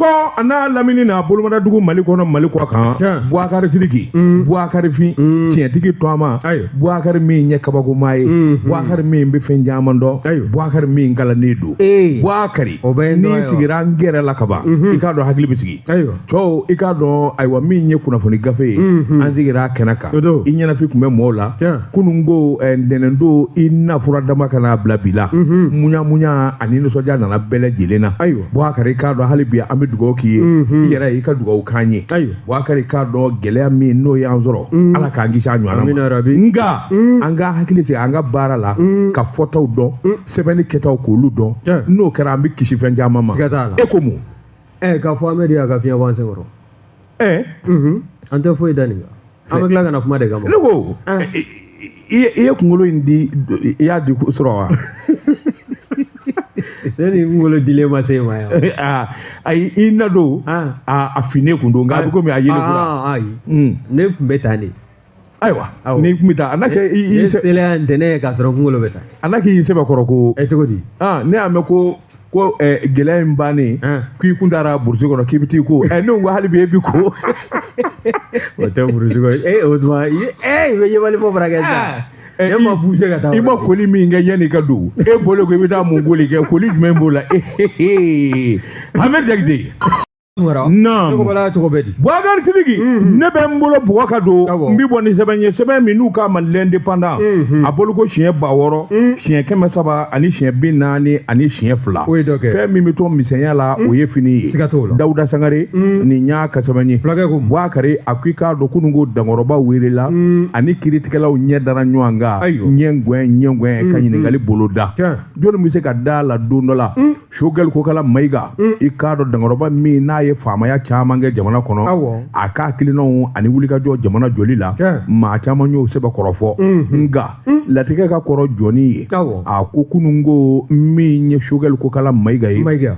Bamakɔ a n'a lamini n'a bolomadadugu Mali kɔnɔ Mali kɔ kan Tiɲɛ. Bubakari Sidiki Bubakari Fin tiɲɛtigi tɔgɔma Ayiwa. Bubakari min ye kabakomaa ye Bubakari min bɛ fɛn caman dɔn Ayiwa. Bubakari min kalannen don Ee. Bubakari O bɛ n dɔn n'i ayiwa. sigira n gɛrɛ la kaban i k'a dɔn hakili bɛ sigi Ayiwa. cɛw i k'a dɔn ayiwa min ye kunnafoni gafe ye an sigira a kɛnɛ kan O don. i ɲɛnafin tun bɛ mɔɔw la Tiɲɛ. kunun ko ntɛnɛn don i na fura dama ka n'a bila bi la muɲa muɲa ani nisɔndiya nana bɛɛ lajɛlen na Ayiwa. Bubakari i k'a dɔn hali bi an bɛ dugawu k'i ye i yɛrɛ i ka dugawu k'an ye Ayiwa. Bubakari i k'a dɔn gɛlɛya min n'o y'an sɔrɔ Ala k'an kisi a ɲɔgɔnna ma Amina rabi. nka an ka hakili sigi an ka baara la ka fɔtaw dɔn sɛbɛnni kɛtaw k'olu dɔn Tiɲɛ. n'o kɛra an bɛ kisi fɛn caman ma Siga t'a la. e ko mun Ɛ k'a fɔ Amedi y'a ka fiɲɛ bɔ an senkɔrɔ. ɛ An tɛ foyi da nin kan. An bɛ tila ka na kuma de kama. ne ko i ye kunkolo in di i y'a di sɔrɔ wa Ne ni kunkolo dilen ma se ma yan. Ah, ayi i na don Ah. a finnen kun don nka a bɛ komi a yelen kun Ah, ayi. Mm. Ne tun bɛ tan de. Ayiwa Awɔ. n'i kun bɛ taa a n'a kɛ i Ne i selen yan ntɛnɛn k'a sɔrɔ kunkolo bɛ tan. a n'a k'i sɛbɛkɔrɔ ko Ɛ cogo di? ah ne y'a mɛn ko ko gɛlɛya in bannen k'i kun taara burusi kɔnɔ k'i bɛ t'i ko ne ko hali bi e bi ko O tɛ burusi kɔnɔ. E o tuma i i bɛ yebali fɔ furakɛ sisan. Ne ma bouger ka taa. I ma koli min kɛ yanni i ka don e bolo ko i bɛ taa mun koli kɛ koli jumɛn b'o la Ahmed Jakite Ne ko naam bala cogo bɛ di? Bubakari Sidiki ne bɛ n bolo bugɔ ka don Awɔ. n bɛ bɔ ni sɛbɛn ye sɛbɛn min n'u k'a ma l'indépendant a bolo ko siɲɛ 6000 siɲɛ 300 ani siɲɛ 42 O ye dɔ kɛ. fɛn min bɛ to misɛnya la o ye fini ye Siga t'o la. Dawuda Sangare nin y'a ka sɛbɛn ye Fulakɛ ko mun? Bubakari a ko i k'a dɔn kunun ko dankɔrɔba welela ani kiiritigɛlaw ɲɛ dara ɲɔgɔn kan Ayiwa. ɲɛ gɛn ɲɛ gɛn ka ɲininkali bolo da Tiɲɛ. jɔnni bɛ se ka da la don dɔ la Sogɛli Kokala Mayiga i k'a dɔn dankɔrɔba min n'a ye faamaya caman kɛ jamana kɔnɔ Awɔ. a ka hakilinaw ani wulikajɔ jamana jɔli la Tiɲɛ. maa caman y'o sɛbɛkɔrɔ fɔ nka latigɛ ka kɔrɔ jɔnni ye Awɔ. a ko kunun ko min ye Sogɛli Kokala Mayiga ye Mayiga.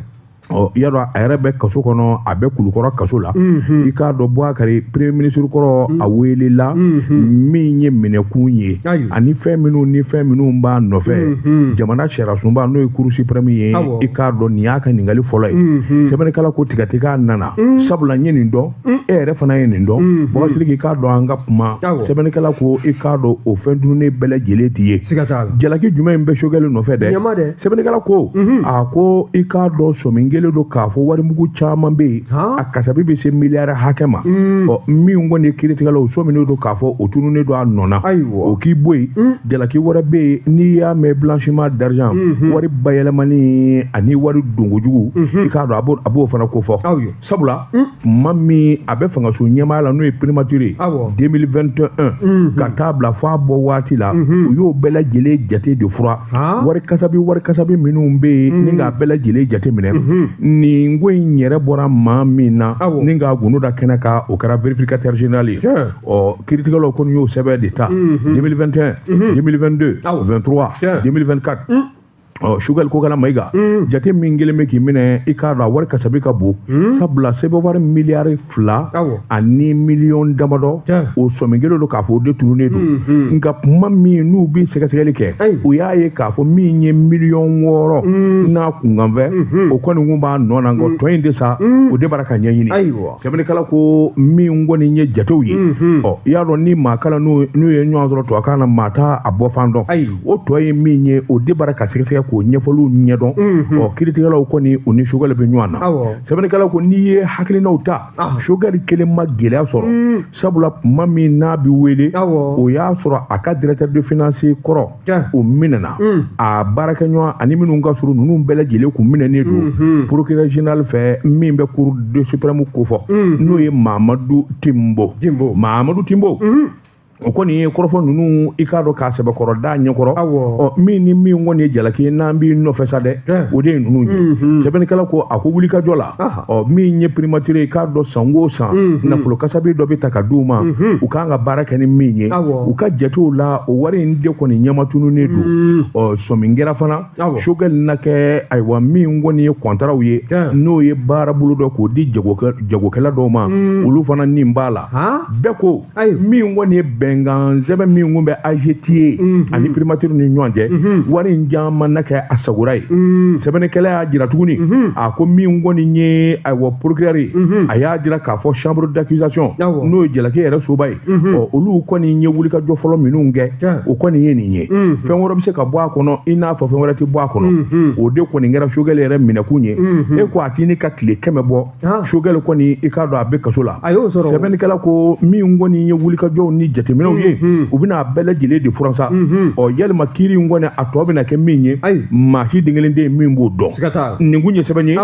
Ɔ i y'a dɔn a yɛrɛ bɛ kaso kɔnɔ a bɛ kulukɔrɔ kaso la i k'a dɔn Bubakari premier ministre kɔrɔ a welela min ye minɛkun ye Ayiwa. ani fɛn minnu ni fɛn minnu b'a nɔfɛ jamana sariyasunba n'o ye cour suprême ye Awɔ. i k'a dɔn nin y'a ka ɲininkali fɔlɔ ye sɛbɛnnikɛla ko tigatigɛ nana sabula n ye nin dɔn e yɛrɛ fana ye nin dɔn Bubakari Sidiki i k'a dɔn an ka kuma Awɔ. sɛbɛnnikɛla ko i k'a dɔn o fɛn tununnen bɛɛ lajɛlen t'i ye Siga t'a la. jalaki jumɛn bɛ Sogɛli nɔfɛ dɛ Ɲama dɛ. sɛbɛnnikɛla ko a ko i k'a dɔn sɔmi kelen don k'a fɔ warimugu caman bɛ yen Han? a kasabi bɛ se miliyari hakɛ ma ɔ min kɔni ye kiiritigɛlaw sɔminen don k'a fɔ o tununnen don a nɔ na Ayiwa. o k'i bɔ yen jalaki wɛrɛ bɛ yen n'i y'a mɛn blanchiment d'argent wari bayɛlɛmani ani wari donkojugu i k'a dɔn a b'o fana ko fɔ Ayiwa. sabula tuma min a bɛ fangaso ɲɛmaaya la n'o ye primature ye Awɔ. 2021 ka taa bila fo a bɔ waati la u y'o bɛɛ lajɛlen jate de fura Han? wari kasabi wari kasabi minnu bɛ yen ni k'a bɛɛ lajɛlen jate minɛ nin ko in yɛrɛ bɔra maa min na Awɔ. ni k'a gundo da kɛnɛ kan o kɛra vérificateur général ye Tiɲɛ. ɔ kiiritigɛlaw kɔni y'o sɛbɛn de ta 2021 2022 Awɔ. 23 Tiɲɛ. 2024 ɔ Sogɛli Kokala Mayiga jate min kelen bɛ k'i minɛ i k'a dɔn a wari kasabi ka bon sabula sɛbɛn wari miliyari 2 Awɔ. ani miliyɔn damadɔ Tiɲɛ. o sɔmi kelen don k'a fɔ o de tununnen don nka kuma min n'u bɛ sɛgɛsɛgɛli kɛ Ayi. u y'a ye k'a fɔ min ye miliyɔn 6 n'a kunkanfɛ o kɔni kun b'a nɔ na nka tɔ in de sa o de b'ara ka ɲɛɲini Ayiwa. sɛbɛnnikɛla ko min kɔni ye jatew ye ɔ i y'a dɔn ni maa kalan n'u ye ɲɔgɔn sɔrɔ tubabukan na maa t'a a bɔ fan dɔn Ayi. o tɔ ye min ye o de b'ara ka sɛgɛsɛgɛ k'o ɲɛfɔliw ɲɛdɔn ɔ kiiritigɛlaw kɔni u ni Sogɛli bɛ ɲɔgɔn na Awɔ. sɛbɛnnikɛla ko n'i ye hakilinaw ta Ah. Sogɛli kelen ma gɛlɛya sɔrɔ sabula tuma min n'a bɛ wele Awɔ. o y'a sɔrɔ a ka directeur de finance kɔrɔ Tiɲɛ. o minɛna a baarakɛɲɔgɔn ani minnu ka surun ninnu bɛɛ lajɛlen kun minɛnen don procureur général fɛ min bɛ cour de suprême kofɔ n'o ye Mamadu Timbo Timbo. Mamadu Timbo o kɔni ye kɔrɔfɔ ninnu i k'a dɔn k'a sɛbɛkɔrɔ da ɲɛkɔrɔ Awɔ. ɔ min ni min kɔni ye jalaki ye n'an b'i nɔfɛ sa dɛ Tiɲɛ. o de ye ninnu ye sɛbɛnnikɛla ko a ko wulikajɔ la Aha. ɔ min ye primature ye i k'a dɔn san o san nafolo kasabi dɔ bɛ ta ka d'u ma u kan ka baara kɛ ni min ye Awɔ. u ka jatew la o wari in de kɔni ɲɛmatununnen don ɔ sɔmi kɛra fana Awɔ. Sogɛli na kɛ ayiwa min kɔni ye kɔntaraw ye Tiɲɛ. n'o ye baarabolo dɔ k'o di jagokɛla dɔw ma olu fana nin b'a la Han? bɛɛ ko Ayiwa. min kɔni ye Bɛnkan sɛbɛn min kun bɛ AGT ani primature ni ɲɔgɔn cɛ, wari in caman na kɛ a sagora ye. Sɛbɛnnikɛla y'a jira tuguni, a ko min kɔni ye, ayiwa, procureur ye, a y'a jira k'a fɔ chambre d'accusation, n'o ye jalaki yɛrɛ soba ye, ɔ, olu kɔni ye wulikajɔ fɔlɔ minnu kɛ, o kɔni ye nin ye. Fɛn wɛrɛ bɛ se ka bɔ a kɔnɔ, i n'a fɔ fɛn wɛrɛ tɛ bɔ a kɔnɔ. O de kɔni kɛra Choguel yɛrɛ minɛkun ye. E ko a t'i ni ka tile 100 bɔ, Choguel kɔni, i k'a dɔn a bɛ kaso la. A y'o sɔrɔ. Sɛbɛnnikɛla ko min kɔni ye wulikajɔw ni jateminɛw ye, u bɛna a bɛɛ lajɛlen de furan sa. Ɔ, yalima kiiri in kɔni, a tɔ bɛna kɛ min ye, maa si den kelen tɛ yen min b'o dɔn. Nin kun ye sɛbɛn ye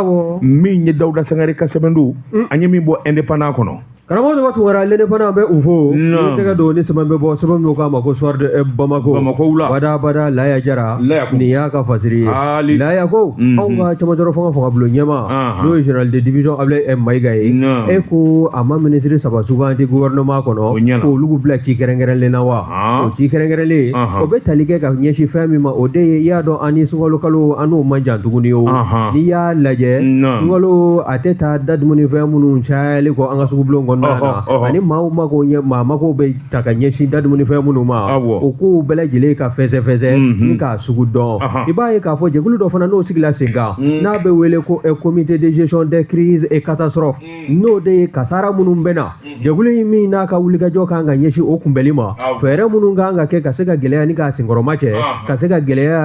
min ye Dawuda Sangare ka sɛbɛn don, an ye min bɔ Indépendant kɔnɔ. Karamɔgɔ Daba Tunkara, l'Indépendant bɛ u fo ni tɛgɛ don ni sɛbɛn bɛ bɔ, sɛbɛn min k'a ma ko Soir de Bamako. Bamako wula. Bada bada, Laya Jara, nin y'a ka fasiri ye. Laya ko anw ka cɛmancɛrɔ fanga fangabulon ɲɛmaa, n'o ye général de division Ablaye Mayiga ye, e ko a ma minisiri saba sugandi gouvernement kɔnɔ k'olu bila ci kɛrɛnkɛrɛnlen na wa? O ci kɛrɛnkɛrɛnlen, o bɛ tali kɛ ka ɲɛsin fɛn min ma, o de ye, i y'a dɔn, an ni sunkalo kalo, an n'o man jan tuguni. O n'i y'a lajɛ, sunkalo a tɛ taa da dumunifɛn minnu cayalen kɔ an ka sugubulon kɔnɔna na, ani maaw mako ɲɛ, maa mako bɛ ta ka ɲɛsin da dumunifɛn minnu ma, o kow bɛɛ lajɛlen ka fɛsɛfɛsɛ ni k'a sugu dɔn. I b'a ye k'a fɔ jɛkulu dɔ fana n'o sigila sen kan, n'a bɛ wele ko comité de gestion des crises et catastrophes, n'o de ye kasara minnu bɛ na, jɛkulu in min n'a ka wulikajɔ kan ka ɲɛsin o kunbɛli ma, fɛɛrɛ minnu kan ka kɛ ka se ka gɛlɛya ni k'a senkɔrɔma cɛ, ka se ka gɛlɛya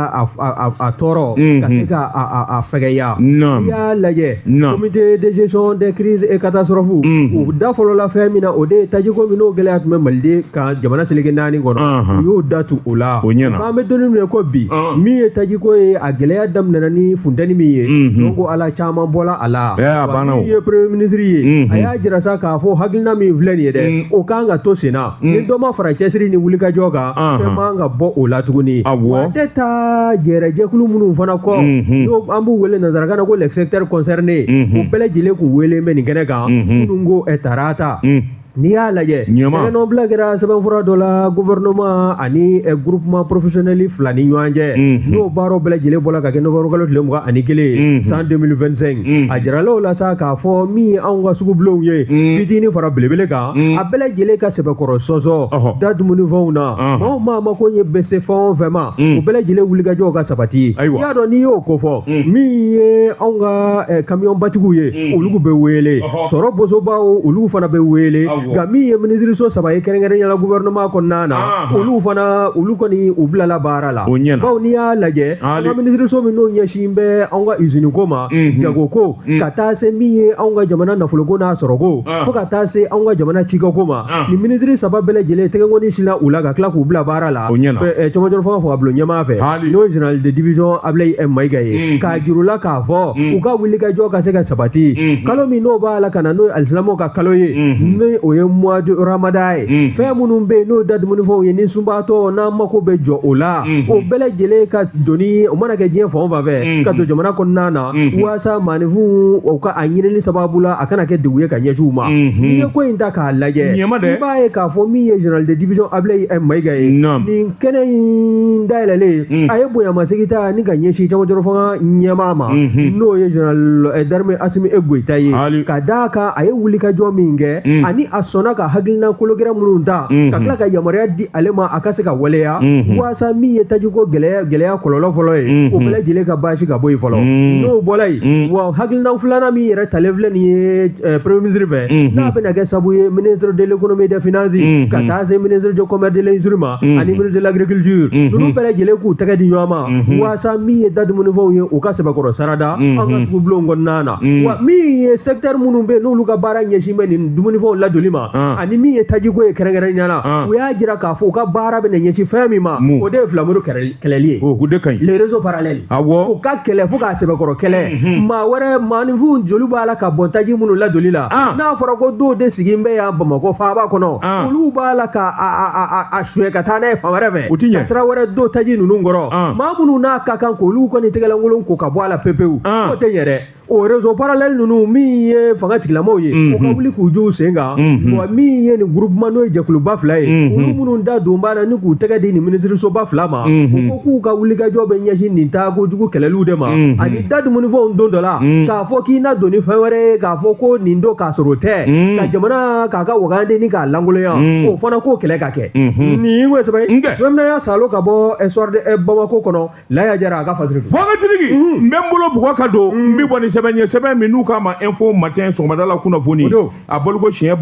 a tɔɔrɔ, ka se ka a fɛgɛya. N'i y'a lajɛ, comité de gestion des crises et catastrophes, u da fɔlɔla fɛn min na, o de ye tajiko min n'o gɛlɛya tun bɛ Maliden kan jamana seleke naani kɔnɔ, u y'o da tu o la. K'an bɛ don min ko bi, min ye tajiko ye, a gɛlɛya daminɛna ni funteni min ye, donc ala caman bɔla a la. Min ye premier ministre ye, a y'a jira sa k'a fɔ hakilina min filɛ nin ye dɛ, o kan ka to sen na, ni dɔ ma fara cɛsiri ni wulikajɔ kan, fɛn man ka bɔ o la tuguni. Wa a tɛ taa jɛrɛjɛkulu minnu fana kɔ, n'o an b'u wele nanzarakan na ko les secteurs concernés, u bɛɛ lajɛlen k'u wele bɛ nin kɛnɛ kan minnu ko tarata. N'i y'a lajɛ, tɛgɛnɔbila kɛra sɛbɛnfura dɔ la gouvernement ani groupement professionnel fila ni ɲɔgɔn cɛ, n'o baaraw bɛɛ lajɛlen bɔra ka kɛ novembre kalo tile 21 san 2025. A jirala o la sa k'a fɔ min ye anw ka sugubulonw ye, fitinin fara belebele kan, a bɛɛ lajɛlen ka sɛbɛkɔrɔ sɔsɔ da dumunifɛnw na, maa o maa mako ɲɛ bɛ se fɛn o fɛn ma, o bɛɛ lajɛlen wulikajɔw ka sabati. I y'a dɔn, n'i y'o ko fɔ, min ye anw ka camion batigiw ye, olu bɛ wele, sɔrɔ bosobaw, olu fana bɛ wele. Nka min ye minisiriso saba ye kɛrɛnkɛrɛnnenya la gouvernement kɔnɔna na, olu fana, olu kɔni u bilala baara la. Bawo n'i y'a lajɛ, an ka minisiriso min n'o ɲɛsin bɛ anw ka usine ko ma, jago ko, ka taa se min ye anw ka jamana nafoloko n'a sɔrɔko, fo ka taa se anw ka jamana cikɛko ma, nin minisiri saba bɛɛ lajɛlen tɛgɛnkɔni sila u la ka tila k'u bila baara la cɛmancɛ fanga fangabulon ɲɛmaa fɛ, n'o ye général de division Ablaye Mayiga ye, k'a jir'u la k'a fɔ u ka wulikajɔ ka se ka sabati kalo min n'o b'a la ka na, n'o ye alisilamɛw ka kalo ye, ni o ye mois de Ramadan ye. Fɛn minnu bɛ yen n'o da dumunifɛnw ye, ni sunbaatɔ n'an mako bɛ jɔ o la, o bɛɛ lajɛlen ka doni, o mana kɛ diɲɛ fan o fan fɛ, ka don jamana kɔnɔna na, walasa maaninfinw o ka a ɲinini sababu la, a kana kɛ degun ye ka ɲɛsin u ma. N'i ye ko in ta k'a lajɛ, i b'a ye k'a fɔ min ye général de division Ablaye Mayiga ye, nin kɛnɛ in dayɛlɛlen, a ye bonyamasegin ta ni ka ɲɛsin cɛmancɛ fanga ɲɛmaa ma, n'o ye général d'armée Assimi Goïta ye, ka d'a kan a ye wulikajɔ min kɛ, ani a sɔnna ka hakilina kologɛrɛ minnu ta, ka tila ka yamaruya di ale ma a ka se ka waleya, walasa min ye tajiko gɛlɛya kɔlɔlɔ fɔlɔ ye, o bɛɛ lajɛlen ka baasi ka bɔ yen fɔlɔ. N'o bɔra yen, wa hakilina filanan min yɛrɛ talen filɛ nin ye premier ministre fɛ, n'a bɛna kɛ sababu ye ministre de l'économie et des finances, ka taa se ministre du commerce de l'industrie ma, ani ministre de l'agriculture, ninnu bɛɛ lajɛlen k'u tɛgɛ di ɲɔgɔn ma, walasa min ye da dumunifɛnw ye, u ka sɛbɛkɔrɔ sarada an ka sugubulonw kɔnɔna na. Wa min ye secteur minnu bɛ yen n'olu ka baara ɲɛsin bɛ nin dumunifɛnw ladoli ma, ani min ye tajiko ye kɛrɛnkɛrɛnnenya la, u y'a jira k'a fɔ u ka baara bɛna ɲɛsin fɛn min ma, o de ye filamuru kɛlɛli ye, o de ka ɲi, les réseaux parallèles, u ka kɛlɛ fo k'a sɛbɛkɔrɔ kɛlɛ. Maa wɛrɛ, maaninfinw joli b'a la ka bɔn taji minnu ladoli la, n'a fɔra ko dɔw de sigi bɛ yan Bamakɔ faaba kɔnɔ, olu b'a la ka a suɲɛ ka taa n'a ye fan wɛrɛ fɛ, ka sira wɛrɛ don taji ninnu kɔrɔ, maa minnu n'a ka kan k'olu kɔni tɛgɛlankolon ko ka bɔ a la pepewu, o tɛ ɲɛ dɛ. O réseau parallèle ninnu min ye fanga tigilamɔgɔw ye, u ka wuli k'u jɔ u sen kan. Wa min ye nin groupement, n'o ye jɛkuluba fila ye, olu minnu da don b'a la ni k'u tɛgɛ di nin minisirisoba fila ma, u ko k'u ka wulikajɔ bɛ ɲɛsin nin taakojugu kɛlɛliw de ma, ani da dumunifɛnw don dɔ la k'a fɔ k'i na don ni fɛn wɛrɛ ye, k'a fɔ ko nin don k'a sɔrɔ o tɛ, ka jamana k'a ka wagande ni k'a lankolonya, o fana k'o kɛlɛ ka kɛ. Nin ye sɛbɛn ye, sɛbɛn min y'a salo ka bɔ Soir de Bamako kɔnɔ. Laya Jara a ka fasiri don. Bɔkatigi, n bɛ n bolo bugɔ ka don, n bɛ bɔ ni sɛbɛn ye, sɛbɛn min n'u k'a ma Info Matin, sɔgɔmada la kunnafoni, a baliko siɲɛ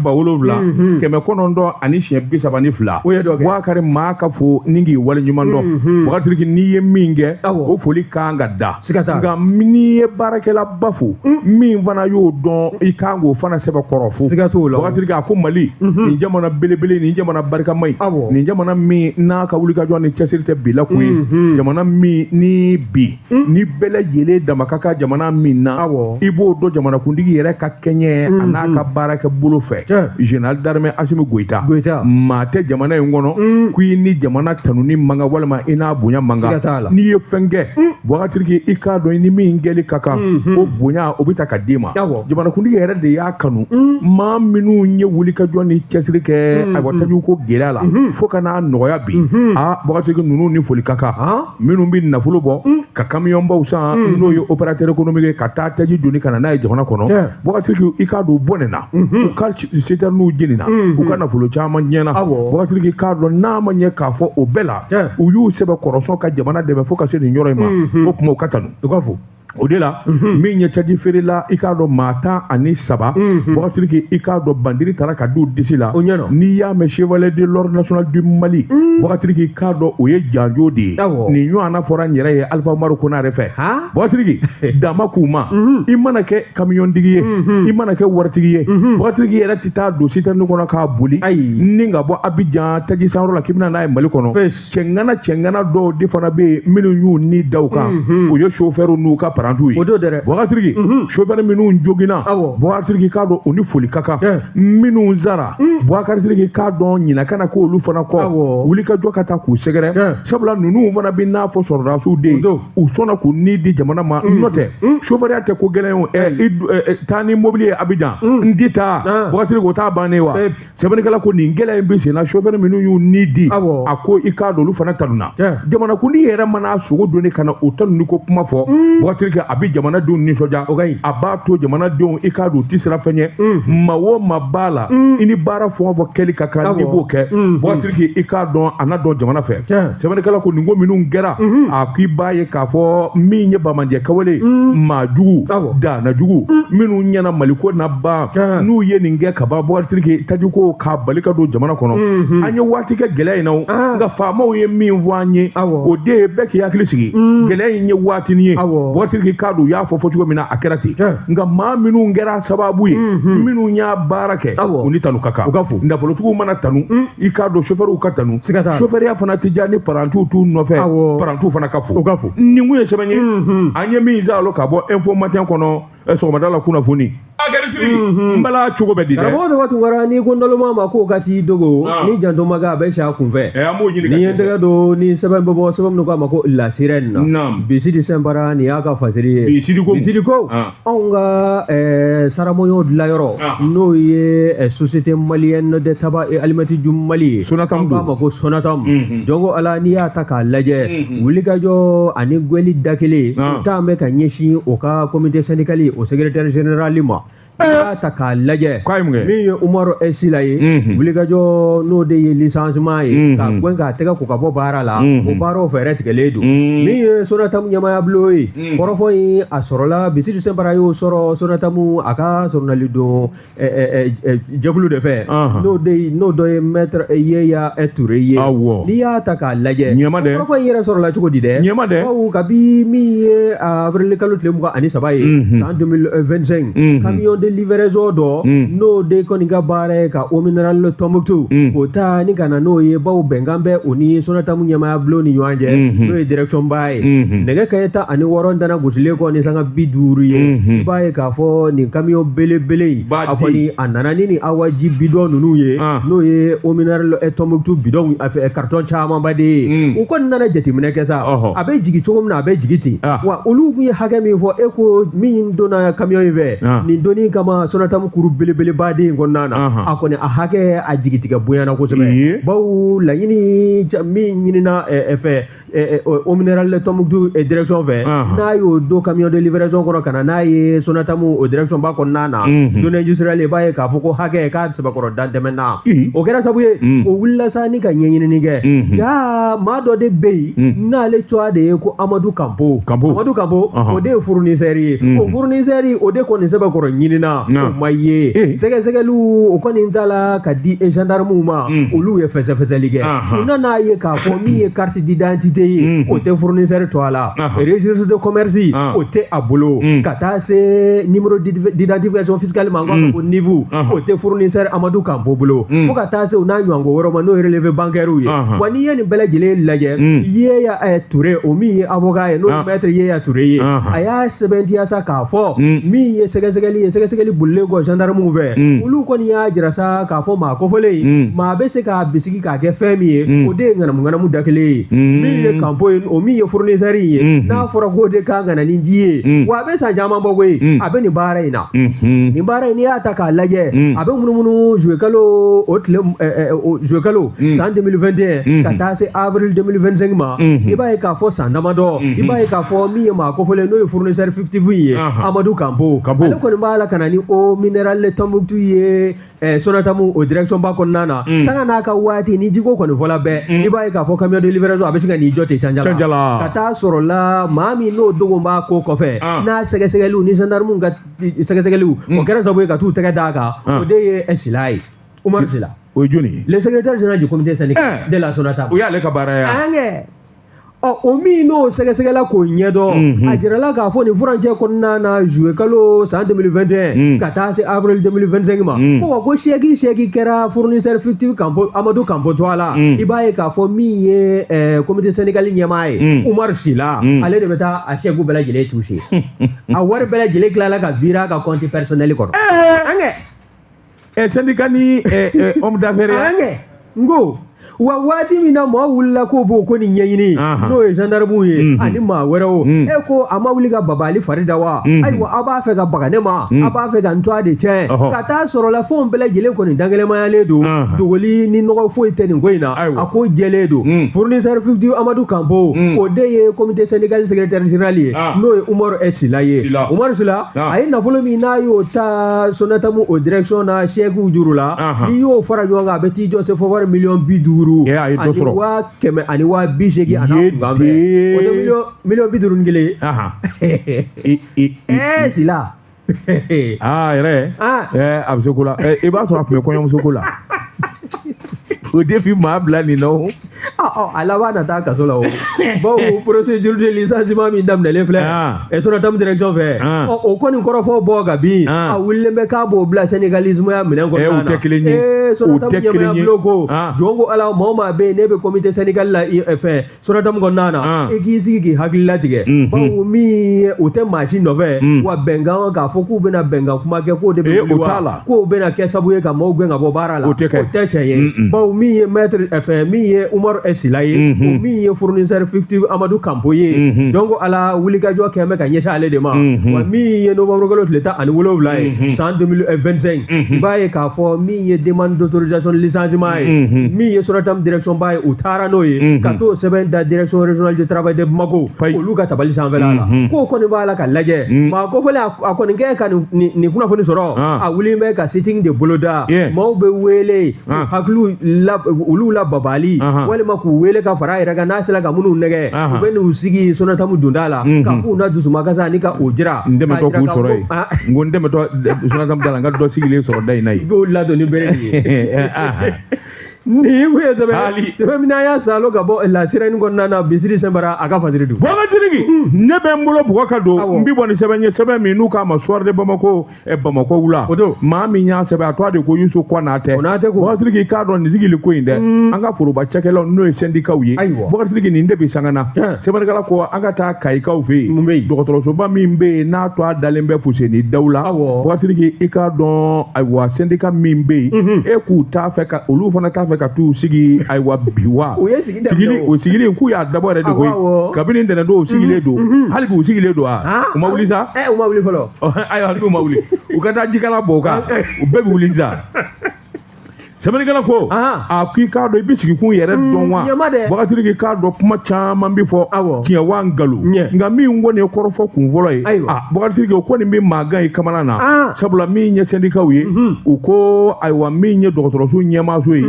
7932. O ye dɔ kɛ. Bubakari, maa ka fo ni k'i waleɲuman dɔn. Bɔkatigi, n'i ye min kɛ, o foli kan ka da. Siga t'a la. Nka n'i ye baarakɛlaba fo, min fana y'o dɔn, i kan k'o fana sɛbɛn kɔrɔ fo. Siga t'o la. Bɔkatigi, a ko Mali, nin jamana belebele, nin jamana barikama ye, nin jamana min n'a ka wulikajɔ ni cɛsiri tɛ bi la ko ye, jamana min ni bi ni bɛɛ lajɛlen dama ka kan jamana min na, i b'o dɔn jamanakuntigi yɛrɛ ka kɛɲɛ a n'a ka baarakɛ bolo fɛ, général d'armée Assimi Goïta. Maa tɛ jamana in kɔnɔ ko i ni jamana tanuni man kan walima i n'a bonya man kan. N'i ye fɛn kɛ, Bɔkatigi, i k'a dɔn i ni min kɛli ka kan, o bonya o bɛ ta ka d'i ma. Jamanakuntigi yɛrɛ de y'a kanu, maa minnu ye wulikajɔ ni cɛsiri kɛ, ayiwa, tajuko gɛlɛya la fo ka n'a nɔgɔya bi, aa, Bɔkatigi, ninnu ni foli ka kan. Minnu bɛ nafolo bɔ ka kamiyɔnbaw san, n'o ye opérateur économique ye, ka taa taji doni ka na n'a ye jamana kɔnɔ, Bɔkatigi, i k'a dɔn u bɔnɛ na, u ka citernew jenina, u ka nafolo caman tiɲɛna. Bɔkatigi, i k'a dɔn n'a ma ɲɛ k'a fɔ o bɛɛ la, u y'u sɛbɛ kɔrɔsɔn ka jamana dɛmɛ fo ka se nin yɔrɔ in ma, o tuma u ka tanu. U ka fo. O de la, min ye taji feerela, i k'a dɔn maa 13, Bɔkatigi, i k'a dɔn bandiri taara ka d'u disi la. N'i y'a mɛn chevalier de l'ordre national du Mali, Bɔkatigi, i k'a dɔn o ye janjo de ye. Nin ɲɔgɔnna fɔra n yɛrɛ ye Alpha Umaru Konare fɛ. Bɔkatigi, dama k'u ma, i mana kɛ kamiyɔntigi ye, i mana kɛ waritigi ye, Bɔkatigi yɛrɛ tɛ taa don citerne kɔnɔ k'a boli ni ka bɔ Abidjan taji sanyɔrɔ la k'i bɛna n'a ye Mali kɔnɔ. Cɛŋana dɔw de fana bɛ yen minnu y'u ni da u kan, o ye chauffeur n'u ka parantiw ye. O don dɛ. Bɔkatigi, chauffeur minnu joginna, Bɔkatigi, k'a dɔn u ni foli ka kan. Minnu sara, Bɔkatigi, k'a dɔn ɲinɛ kana k'olu fana kɔ, wulikajɔ ka taa k'u sɛgɛrɛ, sabula ninnu fana bɛ n'a fɔ sɔrɔdasiw de ye, u sɔnna k'u ni di jamana ma. N'o tɛ, chauffeur tɛ ko gɛlɛn ye o. Taa ni mobili ye Abidjan, n di taa, Bɔkatigi, o t'a bannen wa? Sɛbɛnnikɛla ko nin gɛlɛya in bɛ sen na, chauffeur minnu y'u ni di, a ko i k'a dɔn olu fana tanuna. Jamanakuntigi yɛrɛ mana sogo donni ka na o tanuni ko kuma fɔ, Bɔkatigi, a bɛ jamanadenw nisɔndiya, a b'a to jamanadenw, i k'a dɔn u tɛ siran fɛn ɲɛ. Maa o maa b'a la, i ni baara fɛn o fɛn kɛli ka kan, n'i b'o kɛ, Bɔkatigi, i k'a dɔn a na dɔn jamana fɛ. Sɛbɛnnikɛla ko nin ko minnu kɛra, a k'i b'a ye k'a fɔ min ye bamanjɛ kawale, maa jugu, daana jugu minnu ɲɛna Maliko na ban, n'u ye nin kɛ ka ban, Bɔkatigi, tajiko k'a bali ka don jamana kɔnɔ. An ye waati kɛ gɛlɛya in na, nka faamaw ye min fɔ an ye, o de ye bɛɛ k'i hakili sigi, gɛlɛya in ye waatinin ye. Bɔkatigi, k'a dɔn u y'a fɔ cogo min na, a kɛra ten. Nka maa minnu kɛra sababu ye, minnu y'a baara kɛ, u ni tanu ka kan. Nafolotigiw mana tanu, i k'a dɔn chauffeurw ka tanu. Chauffeurya fana tɛ diya ni parantiw t'u nɔfɛ, parantiw fana ka fo. Nin kun ye sɛbɛn ye an ye min zalo ka bɔ Info Matin kɔnɔ, sɔgɔmada la kunnafoni. N bala cogo bɛ di dɛ. Karamɔgɔ Dɔgɔ Tunkara, n'i ko naloma ma k'o ka t'i dogo, ni janto ma kɛ, a bɛ si a kunfɛ. An b'o ɲini. N'i ye n tɛgɛ don ni sɛbɛn bɛ bɔ, sɛbɛn min k'a ma ko La Sirène. Bisidi Sɛnpara, nin y'a ka fasiri ye. Bisidi ko. Bisidi ko anw ka saramɔɲɔ dilanyɔrɔ, n'o ye Société malienne de tabac et allumettes du Mali ye. Sonatam. An k'a ma ko Sonatam. Donc ala, n'i y'a ta k'a lajɛ, wulikajɔ ani gwɛli da kelen, o t'an bɛ ka ɲɛsin o ka comité syndical, o secrétaire général ma. N'i y'a ta k'a lajɛ, min ye Umaru Sila ye, wulikajɔ n'o de ye licenciement ye, ka gɛn k'a tɛgɛ ko ka bɔ baara la, o baaraw fɛɛrɛ tigɛlen don. Min ye Sonatam ɲɛmaaya bulon ye, kɔrɔfɔ in a sɔrɔla, Bisidi Sɛnpara y'o sɔrɔ Sonatam a ka sɔrɔnali don jɛkulu de fɛ, n'o dɔ ye maître Yeya Touré ye. N'i y'a ta k'a lajɛ, kɔrɔfɔ in yɛrɛ sɔrɔla cogo di dɛ? Bawo kabi min ye avril kalo tile 23 ye, san 2025, camion de livraison dɔ n'o de kɔni ka baara ye ka eau minérale Tombouctou k'o ta ni ka na n'o ye, bawo bɛnkan bɛ o ni Sonatamu ɲɛmaaya bulon ni ɲɔgɔn cɛ, n'o ye direction ba ye. Nɛgɛ kanɲɛ 16 dana gosilen kɔ ni sanga 50 ye, i b'a ye k'a fɔ nin camion belebele in, a kɔni a nana ni awaji bidɔn ninnu ye, n'o ye eau minérale Tombouctou bidɔn carton camanba de ye. U kɔni nana jateminɛ kɛ sa, a bɛ jigin cogo min na, a bɛ jigin ten. Wa olu tun ye hakɛ min fɔ, e ko min donna camion in fɛ nin donni kama Sonatamu kuru belebeleba de in kɔnɔna na, a kɔni a hakɛ a jigitigɛ bonyana kosɛbɛ, bawo laɲini min ɲinina fɛ eau minérale Tombouctou direction fɛ, n'a y'o don camion de livraison kɔnɔ ka na n'a ye Sonatamu o direction ba kɔnɔna na, zone industrielle, i b'a ye k'a fɔ ko hakɛ k'a sɛbɛkɔrɔ dan tɛmɛna. O kɛra sababu ye o wulila sa ni ka ɲɛɲinini kɛ. Jaa, maa dɔ de bɛ yen n'ale tɔgɔ de ye ko Amadu Kanpo. Amadu Kanpo, o de ye fournisseur ye. O fournisseur, o de kɔni sɛbɛkɔrɔ ɲinina, o ma ye. Sɛgɛsɛgɛliw o kɔni taala ka di gendarmew ma, olu ye fɛsɛfɛsɛli kɛ. U nana ye k'a fɔ min ye carte d'identité ye, o tɛ fournisseur tɔgɔ la, registre de commerce, o tɛ a bolo, ka taa se numéro d'identification fiscale ma, an k'a fɔ ko NIF, o tɛ fournisseur Amadu Kanpo bolo, fo ka taa se u n'a ɲɔgɔnko wɛrɛw ma, n'o ye relevé bancaire ye. Wa n'i ye nin bɛɛ lajɛlen lajɛ, Yeya Ture, o min ye avocat ye, n'o ye maître Yeya Ture ye, a y'a sɛbɛntiya sa k'a fɔ min ye sɛgɛsɛgɛli ye, sɛgɛsɛgɛli bolilen kɔ gendarmew fɛ, olu kɔni y'a jira sa k'a fɔ maa kofɔlen, maa bɛ se k'a bisigi k'a kɛ fɛn min ye, o de ye ŋanamu ŋanamu da kelen ye. Min ye Kanpo ye, o min ye fournisseur ye, n'a fɔra k'o de kan ka na ni ji ye, wa a bɛ san caman bɔ koyi, a bɛ nin baara in na. Nin baara in, n'i y'a ta k'a lajɛ, a bɛ munumunu juillet kalo o tile, juillet kalo san 2021 ka taa se avril 2025 ma, i b'a ye k'a fɔ san damadɔ, i b'a ye k'a fɔ min ye maa kofɔlen, n'o ye fournisseur fictif ye, Amadu Kanpo, ale kɔni b'a la ka na ni eau minérale Tombouctou ye Sonatamu o direction ba kɔnɔna na. Sanga n'a ka waati ni jiko kɔni fɔla bɛɛ, i b'a ye k'a fɔ camion de livraison a bɛ se ka n'i jɔ ten Canjala, ka taa sɔrɔ la maa min n'o dogo b'a ko kɔfɛ, n'a sɛgɛsɛgɛliw ni gendarmew ka sɛgɛsɛgɛliw, o kɛra sababu ye ka t'u tɛgɛ d'a kan, o de ye Sila ye, Umaru Sila. O ye jɔnni ye? Le secrétaire général du comité syndical de la Sonatamu. O y'ale ka baara ye. An ɔ o min n'o sɛgɛsɛgɛla k'o ɲɛdɔn, a jirala k'a fɔ nin furancɛ kɔnɔna na, juillet kalo san 2021 ka taa se avril 2025 ma, ko wa ko chèque kɛra fournisseur fictif Kanpo, Amadu Kanpo tɔgɔ la. I b'a ye k'a fɔ min ye comité syndical ɲɛmaa ye, Umaru Sila, ale de bɛ taa a chèque bɛɛ lajɛlen toucher. A wari bɛɛ lajɛlen tilala ka virer a ka compte personnel kɔnɔ. An kɛ syndicat ni homme d'affaires. An kɛ n ko wa waati min na maa wulila k'o b'o ko nin ɲɛɲini, n'o ye gendarmew ye ani maa wɛrɛw, e ko a ma wuli ka babali fari da wa? Ayiwa, aw b'a fɛ ka baga ne ma, aw b'a fɛ ka n tɔgɔ de tiɲɛ. Ka taa sɔrɔ la fɛnw bɛɛ lajɛlen kɔni dankɛlɛmayalen don, dogoli ni nɔgɔ foyi tɛ nin ko in na, a ko jɛlen don. Fournisseur fictif Amadu Kanpo, o de ye comité syndical secrétaire général ye, n'o ye Umaru Sila ye. Umaru Sila, a ye nafolo min n'a y'o ta Sonatamu o direction na chèque juru la, n'i y'o fara ɲɔgɔn kan, a bɛ t'i jɔ se fo wari miliyɔn 50 ani 100 ani 80 ani kunkan fɛ, o tɛ miliyɔn 51 ye. Sila. Aa yɛrɛ, a bɛ se ko la. I b'a sɔrɔ a tun bɛ kɔɲɔmuso ko la. O depuis maa bila nin na o. A laban na taa kaso la o. Bawo procédure de licenciement min daminɛlen filɛ Sonatamu direction fɛ, o kɔni kɔrɔfɔ bɔ ka bin, a wulilen bɛ k'a b'o bila syndicalisme ya minɛn kɔnɔna na. O tɛ kelen ye. Sonatamu ɲɛmaaya bulon ko jɔn ko Ala, maa o maa bɛ yen n'e bɛ comité syndical la fɛn Sonatamu kɔnɔna na, i k'i sigi k'i hakili latigɛ, bawo min o tɛ maa si nɔfɛ, wa bɛnkan k'a fɔ k'u bɛna bɛnkan kuma kɛ, k'o de bɛ wuli wa k'o bɛna kɛ sababu ye ka maaw gɛn ka bɔ baara la, o tɛ tiɲɛ ye. Bawo min ye maître fɛn min ye Umaru Sila ye, o min ye fournisseur fictif Amadu Kanpo ye, donc Ala wulikajɔ kɛ bɛ ka ɲɛsin ale de ma. Wa min ye novembre kalo tile 17 ye san 2025, i b'a ye k'a fɔ min ye demande d'autorisation de licenciement ye, min ye Sonatamu direction ba ye, u taara n'o ye ka t'o sɛbɛn da direction régionale du travail de Bamako, olu ka tabali sanfɛla la, k'o kɔni b'a la ka lajɛ. Maa kofɔlen a kɔni kɛ ka nin kunnafoni sɔrɔ, a wulilen bɛ ka sitting de boloda, maaw bɛ wele hakiliw la olu la babali, walima k'u wele ka fara a yɛrɛ kan, n'a sera ka minnu nɛgɛ, u bɛ n'u sigi Sonatamu donda la ka f'u na dusumakasa ani ka o jira. N dɛmɛtɔ k'u sɔrɔ yen, n ko n dɛmɛtɔ Sonatamu da la, n ka dɔ sigilen sɔrɔ da in na yen. I b'o ladon ni bere de ye. Nin kun ye sɛbɛn sɛbɛn min n'an y'a salo ka bɔ La Sirène kɔnɔna na, Bisiri Sɛnbara a ka fasiri dun. Boubacar Sidiki, ne bɛ n bolo bugɔ ka don, n bi bɔ ni sɛbɛn ye, sɛbɛn min n'u k'a ma Soir de Bamako, Bamakɔ wula. O don. Maa min y'a sɛbɛn, a tɔgɔ de ko Yusu Kɔnatɛ. Konatɛ ko. Boubacar Sidiki, i k'a dɔn nin sigili ko in dɛ, an ka foroba cakɛlaw n'o ye syndicats ye. Ayiwa. Boubacar Sidiki, nin de bɛ sanga na. Sɛbɛnnikɛla ko an ka taa Kayikaw fɛ yen. Mun bɛ yen? Dɔgɔtɔrɔsoba min bɛ yen n'a tɔgɔ dalen bɛ Fuseni Daw la. Awɔ. Boubacar Sidiki, i k'a dɔn, ayiwa, syndicat min bɛ yen, e k'u t'a fɛ ka, olu fana t'a fɛ ka t'u sigi, ayiwa, bi wa. U ye sigi daminɛ sigili o. O sigili k'u y'a dabɔ yɛrɛ de koyi. Awɔ. Kabini ntɛnɛn don, u sigilen don, hali bi u sigilen don wa? U ma wuli sa. U ma wuli fɔlɔ. Ayiwa, hali bi u ma wuli, u ka taa jikala bɔ u kan, u bɛɛ bɛ wuli sisan. Sɛbɛnnikɛla ko a ko i k'a dɔn, i bɛ sigikun yɛrɛ dɔn wa? Ɲɛma dɛ. Boubacar Sidiki, k'a dɔn kuma caman bɛ fɔ, Awɔ. tiɲɛ wa nkalon, Ɲɛ. nka min kɔni ye kɔrɔfɔ kun fɔlɔ ye, Ayiwa. a Boubacar Sidiki, o kɔni bɛ mankan i kamana na, sabula min ye syndicats ye, u ko ayiwa, min ye dɔgɔtɔrɔso ɲɛmaaso ye,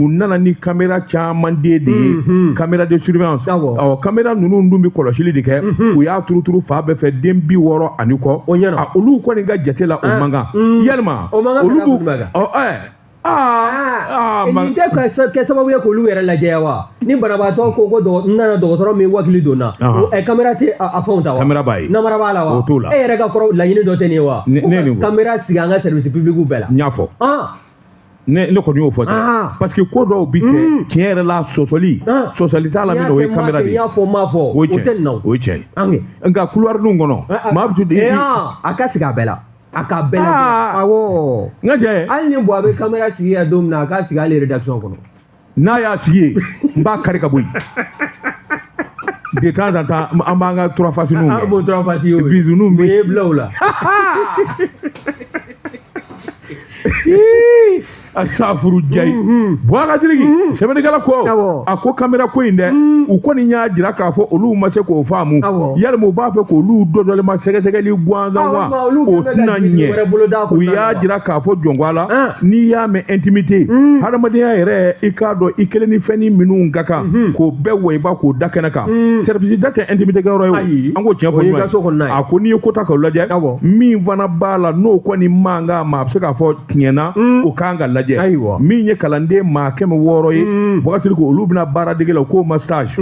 u nana ni caméra caman de ye, caméra de surveillance. Awɔ. Ɔ, caméra ninnu dun bɛ kɔlɔsili de kɛ. U y'a turuturu fan bɛɛ fɛ, den 60 ni kɔ. O ɲɛna. A, olu kɔni ka jate la, o man kan. Yalima O man kan ka olu da b'u kun jumɛn kan? ɔ ɛ aa aa Nin tɛ kɛ sababu ye k'olu yɛrɛ lajɛya wa? Ni banabaatɔ ko n nana dɔgɔtɔrɔ min wakili donna, caméra tɛ a fɛnw ta wa? Caméra b'a ye. Namara b'a la wa? O t'o la. E yɛrɛ ka kɔrɔ laɲini dɔ tɛ nin ye wa? Ne Ko ne ka ye nin fɔ. Caméra sigi an ka service public bɛɛ la. N y'a fɔ. Ne kɔni y'o fɔ dɛ, parce que ko dɔw bi kɛ, tiɲɛ yɛrɛ la, sɔsɔli sɔsɔli t'a la. Min na, o ye caméra de N ye. y'a fɔ, n m'a fɔ, O ye o tɛ nin na o. tiɲɛ, o ye tiɲɛ ye. An kɛ. Nka couloir dun kɔnɔ, maa bɛ to A ka sigi a bɛɛ la. A ka bɛɛ lajɛ. Awɔ. N ka cɛ. Hali ni Buwa bɛ caméra sigi yan don min na, a k'a sigi hali rédaction kɔnɔ. N'a y'a sigi yen, n b'a kari ka bɔ yen. De temps en temps, an b'an ka trois faces ninw An kɛ. b'o trois faces ye o. Bisous Mun ye bila o la? A safuru jayi. Boubacar Sidiki, sɛbɛnnikɛla ko Awɔ. a ko caméra ko in dɛ, u kɔni y'a jira k'a fɔ olu ma se k'o faamu. Awɔ. Yalima u b'a fɛ k'olu dɔdɔlema sɛgɛsɛgɛli gansan Awɔ, wa? olu O bɛɛ bɛ ka tɛna jigin wɛrɛ bolo da ɲɛ. U kɔnɔna na y'a wa? jira k'a fɔ jɔnko la, n'i y'a mɛn intimité, hadamadenya yɛrɛ, i k'a dɔn i kelen ni fɛn ni minnu ka kan k'o bɛɛ wɔyiba k'o da kɛnɛ kan, service da tɛ intimité kɛyɔrɔ ye o. Ayi. An k'o tiɲɛ O fɔ y'i ɲɔgɔn ka so kɔnɔna ye. ye. A ko n'i ye ko ta k'o lajɛ, Awɔ. min fana b'a la n'o kɔni man kan ma, a bɛ se k'a fɔ tiɲɛ na, o kan ka lajɛ. Ayiwa. Min ye kalanden maa 600 ye, Boubacar Sidiki, olu bɛna baaradege la, u k'o ma stage,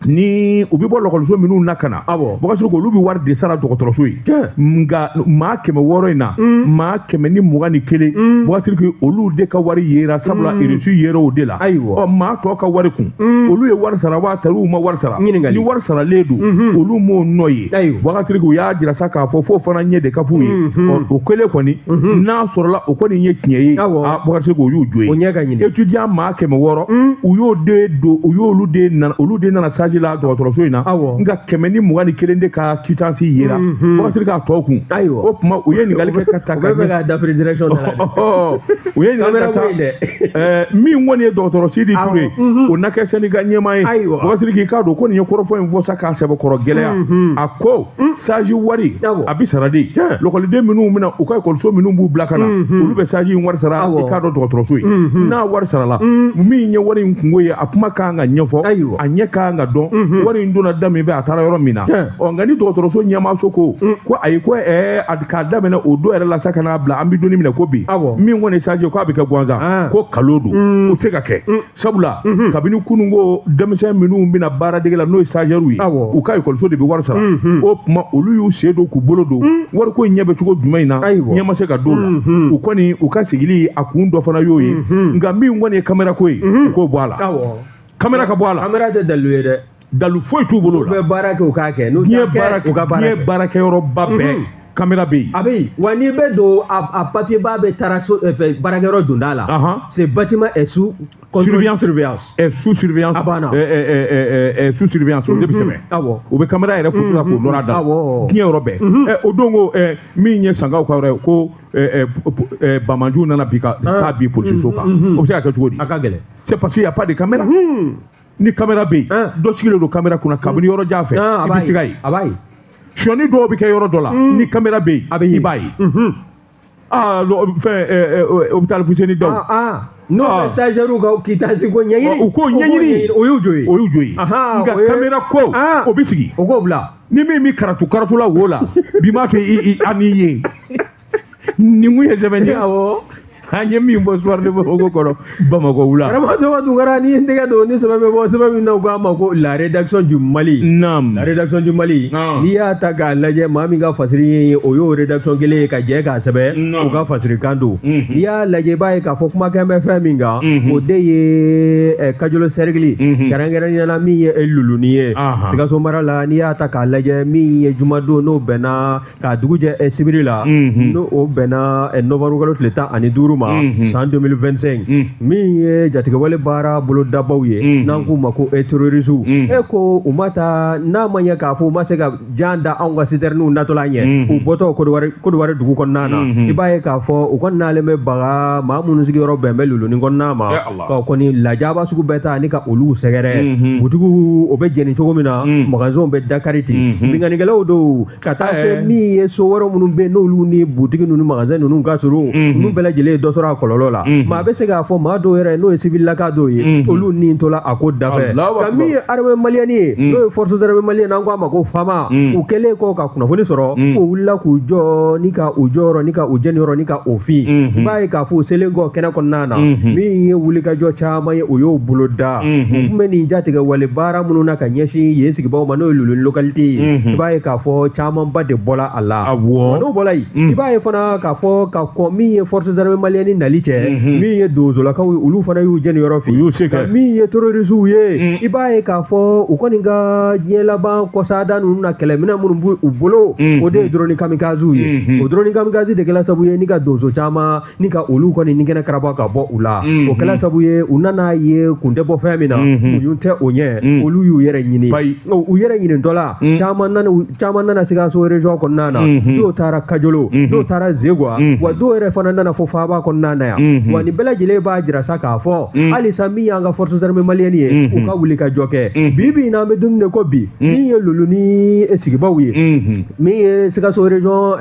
ni u bɛ bɔ lɔkɔliso minnu na ka na, Awɔ. Boubacar Sidiki, olu bɛ wari de sara dɔgɔtɔrɔso ye. Tiɲɛ. Nka maa 600 in na, maa 121, Boubacar Sidiki, olu de ka wari yera, sabula reçu yera o de la. Ayiwa. Ɔ, maa tɔ ka wari kun, olu ye wari sara wa tari u ma wari sara? Ɲininkali. Ni wari saralen don, olu m'o nɔ ye. Ayiwa. Boubacar Sidiki, u y'a jira sa k'a fɔ f'o fana ɲɛ de ka f'u ye. Ɔ, o kɛlen kɔni, n'a sɔrɔla o kɔni ye tiɲɛ ye, Awɔ. a Boubacar Sidiki, o y'u jo ye. O ɲɛ ka ɲini. Étudiant maa 600, u y'o de don, u y'olu de nana, olu de nana stage la dɔgɔtɔrɔso in na. Awɔ. Nka 121 de ka quittance yera, Boubacar Sidiki, a tɔ kun. Ayiwa. O tuma, u ye ɲininkali kɛ ka taa U ka bɛ fɛ k'a dafiri direction da la dɛ. Ɔhɔ, u ye ɲininkali Caméra ka ko in taa dɛ. Min kɔni ye dɔgɔtɔrɔ Sidi Awɔ, Ture, o na kɛ syndicat ɲɛmaa ye. Ayiwa. Boubacar Sidiki, k'a dɔn ko nin ye kɔrɔfɔ in fɔ sa k'a sɛbɛkɔrɔ gɛlɛya. A ko stage wari, Awɔ. a bɛ sara de. Tiɲɛ. Lɔkɔliden minnu bɛna u ka ekɔliso minnu b'u bila ka na, olu bɛ stage in wari sara. Awɔ. I k'a dɔn dɔgɔtɔrɔso ye n'a wari sarala, min ye wari in kungo ye, a kuma kan ka ɲɛfɔ, Ayiwa. a ɲɛ kan ka dɔn, wari in donna da min fɛ, a taara yɔrɔ min na. Tiɲɛ. Ɔ, nka ni dɔgɔtɔrɔso ɲɛmaaso ko ayi, ko a k'a daminɛ o don yɛrɛ la sa ka n'a bila an bɛ don min na ko bi, Awɔ. min kɔni stage ko a bɛ kɛ gansan, ko kalo don, o tɛ se ka kɛ, sabula kabini kunun ko denmisɛn minnu bɛna baaradege la, n'o ye stagiaires ye, Awɔ. u ka ekɔliso de bɛ wari sara. O tuma, olu y'u sen don k'u bolo don wariko in ɲɛ bɛ cogo jumɛn in na, Ayiwa. ɲɛ ma se ka d'o la. U kɔni u ka sigili a kun dɔ fana y'o ye. Nka min kɔni ye caméra ko ye, u k'o bɔ a la. Awɔ. Caméra ka bɔ a la. Caméra tɛ dalilu ye dɛ. Dalu foyi t'u bolo U la. bɛ baara kɛ, u k'a kɛ. N'u Diɲɛ t'a kɛ, baara, u ka baara diɲɛ kɛ. baarakɛyɔrɔba bɛɛ, caméra bɛ yen. A bɛ yen wa, n'i bɛ don a papier ba bɛ taara so fɛ baarakɛyɔrɔ donda la. Ce bâtiment est sous contrôle, Surveillance. surveillance. Ɛ, sous surveillance. A banna. ɛ ɛ ɛ ɛ sous surveillance, o de bɛ sɛbɛn. Awɔ. U bɛ caméra yɛrɛ photo la k'o nɔrɔ a da la. Awɔ. Diɲɛ yɔrɔ bɛɛ. O don ko min ye sankaw ka yɔrɔ ye, ko ɛ ɛ bamanjuw nana bi ka taa bi polisiso kan, o bɛ se ka kɛ cogo di? A ka gɛlɛn. C'est parce qu'il y a pas de caméra. Ni caméra bɛ yen, dɔ sigilen don caméra kunna kabini yɔrɔ jan fɛ, A i b'a bɛ se ka ye. ye. A b'a ye. Sonyani dɔw bɛ kɛ yɔrɔ dɔ la, ni caméra bɛ yen, A bɛ ye. i b'a ye. Aa, fɛn hôpital Fuseni Daw. N'o Ah. bɛ stagiaires ka quittance ko ɲɛɲini. U k'o ɲɛɲini. O y'u jo ye. O y'u jo ye. Ahan, Nka o ye- caméra ko, o bɛ sigi. O k'o bila. Ni min bɛ karatu karatu la wo la, bi m'a to i an n'i ye. Nin kun ye sɛbɛn ye. Awɔ. An ye min bɔ Soir de Bamako kɔnɔ Bamakɔ wula. Karamɔgɔ Toma Tunkara, n'i ye n tɛgɛ don ni sɛbɛn bɛ bɔ, sɛbɛn min na u k'a ma ko La Rédaction du Mali. Naam. La Rédaction du Mali. N'i y'a ta k'a lajɛ, maa min ka fasiri ye, o y'o rédaction kelen ye ka jɛ k'a sɛbɛn, u ka fasirikan don. N'i y'a lajɛ, i b'a ye k'a fɔ kumakɛ bɛ fɛn min kan, o de ye Kajolo cercle, kɛrɛnkɛrɛnnenya la min ye Luluni ye Sikaso mara la. N'i y'a ta k'a lajɛ, min ye jumadon, n'o bɛnna k'a dugu jɛ sibiri la, n'o o bɛnna novembre kalo tile 15 ma san 2025, min ye jatigɛwale baara bolodabaw ye, n'an k'u ma ko terroriste, e ko u ma taa n'a ma ɲɛ k'a fɔ u ma se ka jan da anw ka citernew natɔla ɲɛ, u bɔtɔ Côte d'Ivoire dugu kɔnɔna na. I b'a ye k'a fɔ u kɔni n'alen bɛ baga maa minnu sigiyɔrɔ bɛn bɛ Luluni kɔnɔna ma, ka kɔni lajaba sugu bɛɛ ta ni ka olu sɛgɛrɛ. Butigiw o bɛ jeni cogo min na, magasinw bɛ dakari ten, binkannikɛlaw don ka taa se min ye so wɛrɛ minnu bɛ n'olu ni butigi ninnu, magasin ninnu ka surun, ninnu bɛɛ lajɛlen ye dɔ sɔrɔ a kɔlɔlɔ la. Maa bɛ se k'a fɔ maa dɔw yɛrɛ, n'o ye civilaka dɔw ye, olu ni tola a ko dafɛ. Ka min ye armée malienne ye, n'o ye forces armées maliennes, n'an ko a ma ko FAMA, u kɛlen kɔ ka kunnafoni sɔrɔ, u wulila k'u jɔ ni ka u jɔyɔrɔ ni ka u jɛniyɔrɔ ni ka o fin. I b'a ye k'a fɔ u selen kɔ kɛnɛ kɔnɔna na, min ye wulikajɔ caman ye, o y'o bolo da. U tun bɛ nin jatigɛ wale baara minnu na ka ɲɛsin yen sigibaw ma, n'o ye Luluni localité ye, i b'a ye k'a fɔ camanba de bɔla a la. N'o bɔla yen, i b'a ye fana k'a fɔ ka kɔn min ye forces armées maliennes nali cɛ, min ye donsolakaw ye, olu fana y'u jɛniyɔrɔ fin. Min ye terroristes ye, i b'a ye k'a fɔ u kɔni ka diɲɛ laban kɔsada ninnu na, kɛlɛminɛ minnu b'u bolo, o de ye drone kamikaze ye. O drone kamikaze de kɛla sababu ye ni ka donso caman ni ka olu kɔni ni kɛnɛ karaba ka bɔ u la. O kɛla sababu ye u nana ye kun tɛ bɔ fɛn min na, muɲu tɛ o ɲɛ, olu y'u yɛrɛ ɲini. U yɛrɛ ɲini dɔ la, caman nana Sikaso région kɔnɔna na, dɔw taara Kajolo, dɔw taara Zegwa, wa dɔw yɛrɛ fana nana fo faaba kɔnɔna na yan. Wa nin bɛɛ lajɛlen b'a jira sa k'a fɔ halisa min y'an ka forces armées maliennes ye, u ka wuli ka jɔ kɛ. Bi bi in na, an bɛ don min ko bi, min ye Luluni sigibaw ye, min ye Sikaso région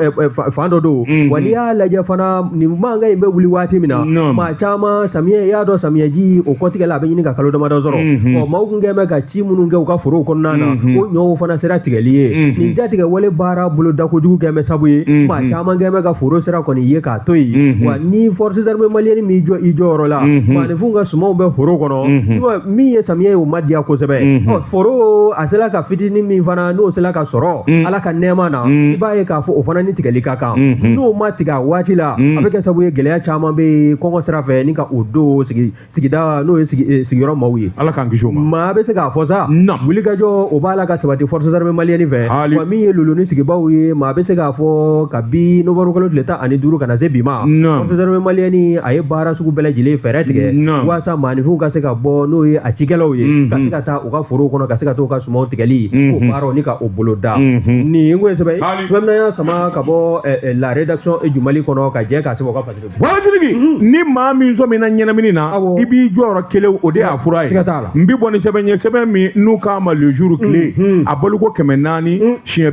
fan dɔ don. Wa n'i y'a lajɛ fana, nin mankan in bɛ wuli waati min na, maa caman samiyɛ, i y'a dɔn samiyɛji o kɔtigɛ la, a bɛ ɲini ka kalo damadɔ sɔrɔ. Ɔ maaw kun kɛn bɛ ka ci minnu kɛ u ka forow kɔnɔna na, o ɲɔw fana sera tigɛli ye. Nin jatigɛ wale baara boloda kojugu kɛn bɛ sabu ye maa caman kɛn bɛ ka foro sira kɔni ye k'a to yen. Wa ni forces armées maliennes m'i jɔ i jɔyɔrɔ la, maaninfinw ka sumanw bɛ foro kɔnɔ, min ye samiyɛ ye, o ma diya kosɛbɛ. Ɔ foro a sera ka fitinin min fana n'o sera ka sɔrɔ Ala ka nɛɛma na, i b'a ye k'a fɔ o fana ni tigɛli ka kan. N'o ma tigɛ a waati la, a bɛ kɛ sababu ye gɛlɛya caman bɛ kɔngɔ sira fɛ ni ka o don sigida, n'o ye sigiyɔrɔ maaw ye. Ala k'an kisi o ma. Maa bɛ se k'a fɔ sa, wulikajɔ o b'a la ka sabati forces armées maliennes fɛ. Wa min ye Luluni sigibaw ye, maa bɛ se k'a fɔ kabi novembre kalo tile 15 ka na se bi ma, forces armées maliennes a ye baara sugu bɛɛ lajɛlen fɛɛrɛ tigɛ walasa maaninfinw ka se ka bɔ, n'o ye a cikɛlaw ye, ka se ka taa u ka forow kɔnɔ, ka se ka taa u ka sumanw tigɛli o baaraw ni ka o bolo da. Nin ko ye sɛbɛn sɛbɛn min y'a sama ka bɔ La Rédaction du Mali kɔnɔ ka jɛ k'a sɛbɛn u ka fasiri. Waatitigi, ni maa min sɔmina ɲɛnamini na, i b'i jɔyɔrɔ kelen, o de y'a fura ye. N bɛ bɔ ni sɛbɛn ye, sɛbɛn min n'u k'a ma Le Jour, tile, a baliko 400 siɲɛ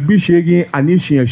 88 siɲɛ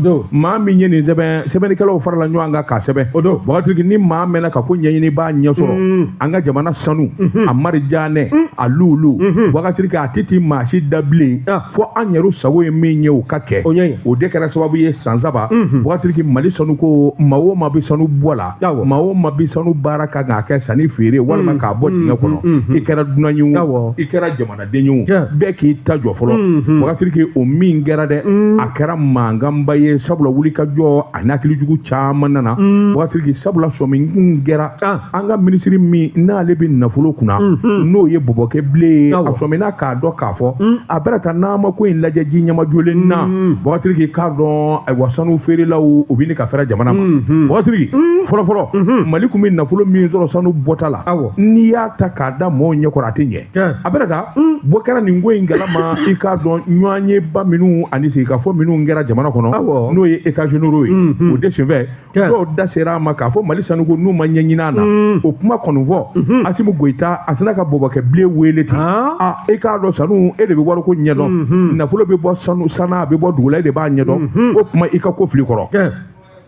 8. Maa min ye nin sɛbɛn, sɛbɛnnikɛlaw farala ɲɔgɔn kan k'a sɛbɛn. Waatitigi, ni maa mɛnna ka ko ɲɛɲini, i b'a ɲɛ sɔrɔ. An ka jamana sanu a marijanɛ a lulu, waatitigi, a tɛ ti maa si da bilen fo an yɛrɛ sago ye min ye o ka kɛ. O de kɛra sababu ye san 3, waatitigi, Mali sanuko, maa o maa bɛ sanu bɔ la, maa o maa bɛ sanu baara kan k'a kɛ sanni feere walima k'a bɔ dingɛ kɔnɔ, i kɛra dunan ye o, i kɛra jamanaden ye o, bɛɛ k'i ta jɔ fɔlɔ. Waatitigi, o min kɛra dɛ, a kɛra mankanba ye, sabula wulikajɔ a n'a hakilijugu caman nana. Waatitigi, sabula sɔmi kun kɛra an ka minisiri min n'ale bɛ nafolo kunna, n'o ye Bɔbɔkɛ Bilen ye, a sɔmina k'a dɔn k'a fɔ a bɛna taa n'a ma ko in lajɛ ji ɲɛmajɔlen na. Waatitigi, k'a dɔn ayiwa sanu feerelaw u bɛ ka fɛrɛ jamana ma. Waatitigi, fɔlɔfɔlɔ Mali tun bɛ nafolo min sɔrɔ sanu bɔta la, n'i y'a ta k'a da mɔgɔw ɲɛkɔrɔ, a tɛ ɲɛ. A bɛna taa bɔ kɛra nin ko in kalama, i k'a dɔn ɲɔgɔnyeba minnu ani sigikafɔ minnu kɛra jamana kɔnɔ, n'o ye états généraux ye, o de senfɛ dɔw da sera a ma k'a fɔ Mali sanuko n'u ma ɲɛɲini a na. O kuma kɔni fɔ, Asimi Goyita a sina ka Bɔbɔkɛ Bilen wele ten: a i k'a dɔn sanu, e de bɛ wariko ɲɛdɔn, nafolo bɛ bɔ sanu sana, a bɛ bɔ dugu la, e de b'a ɲɛdɔn, o kuma i ka ko fili kɔrɔ.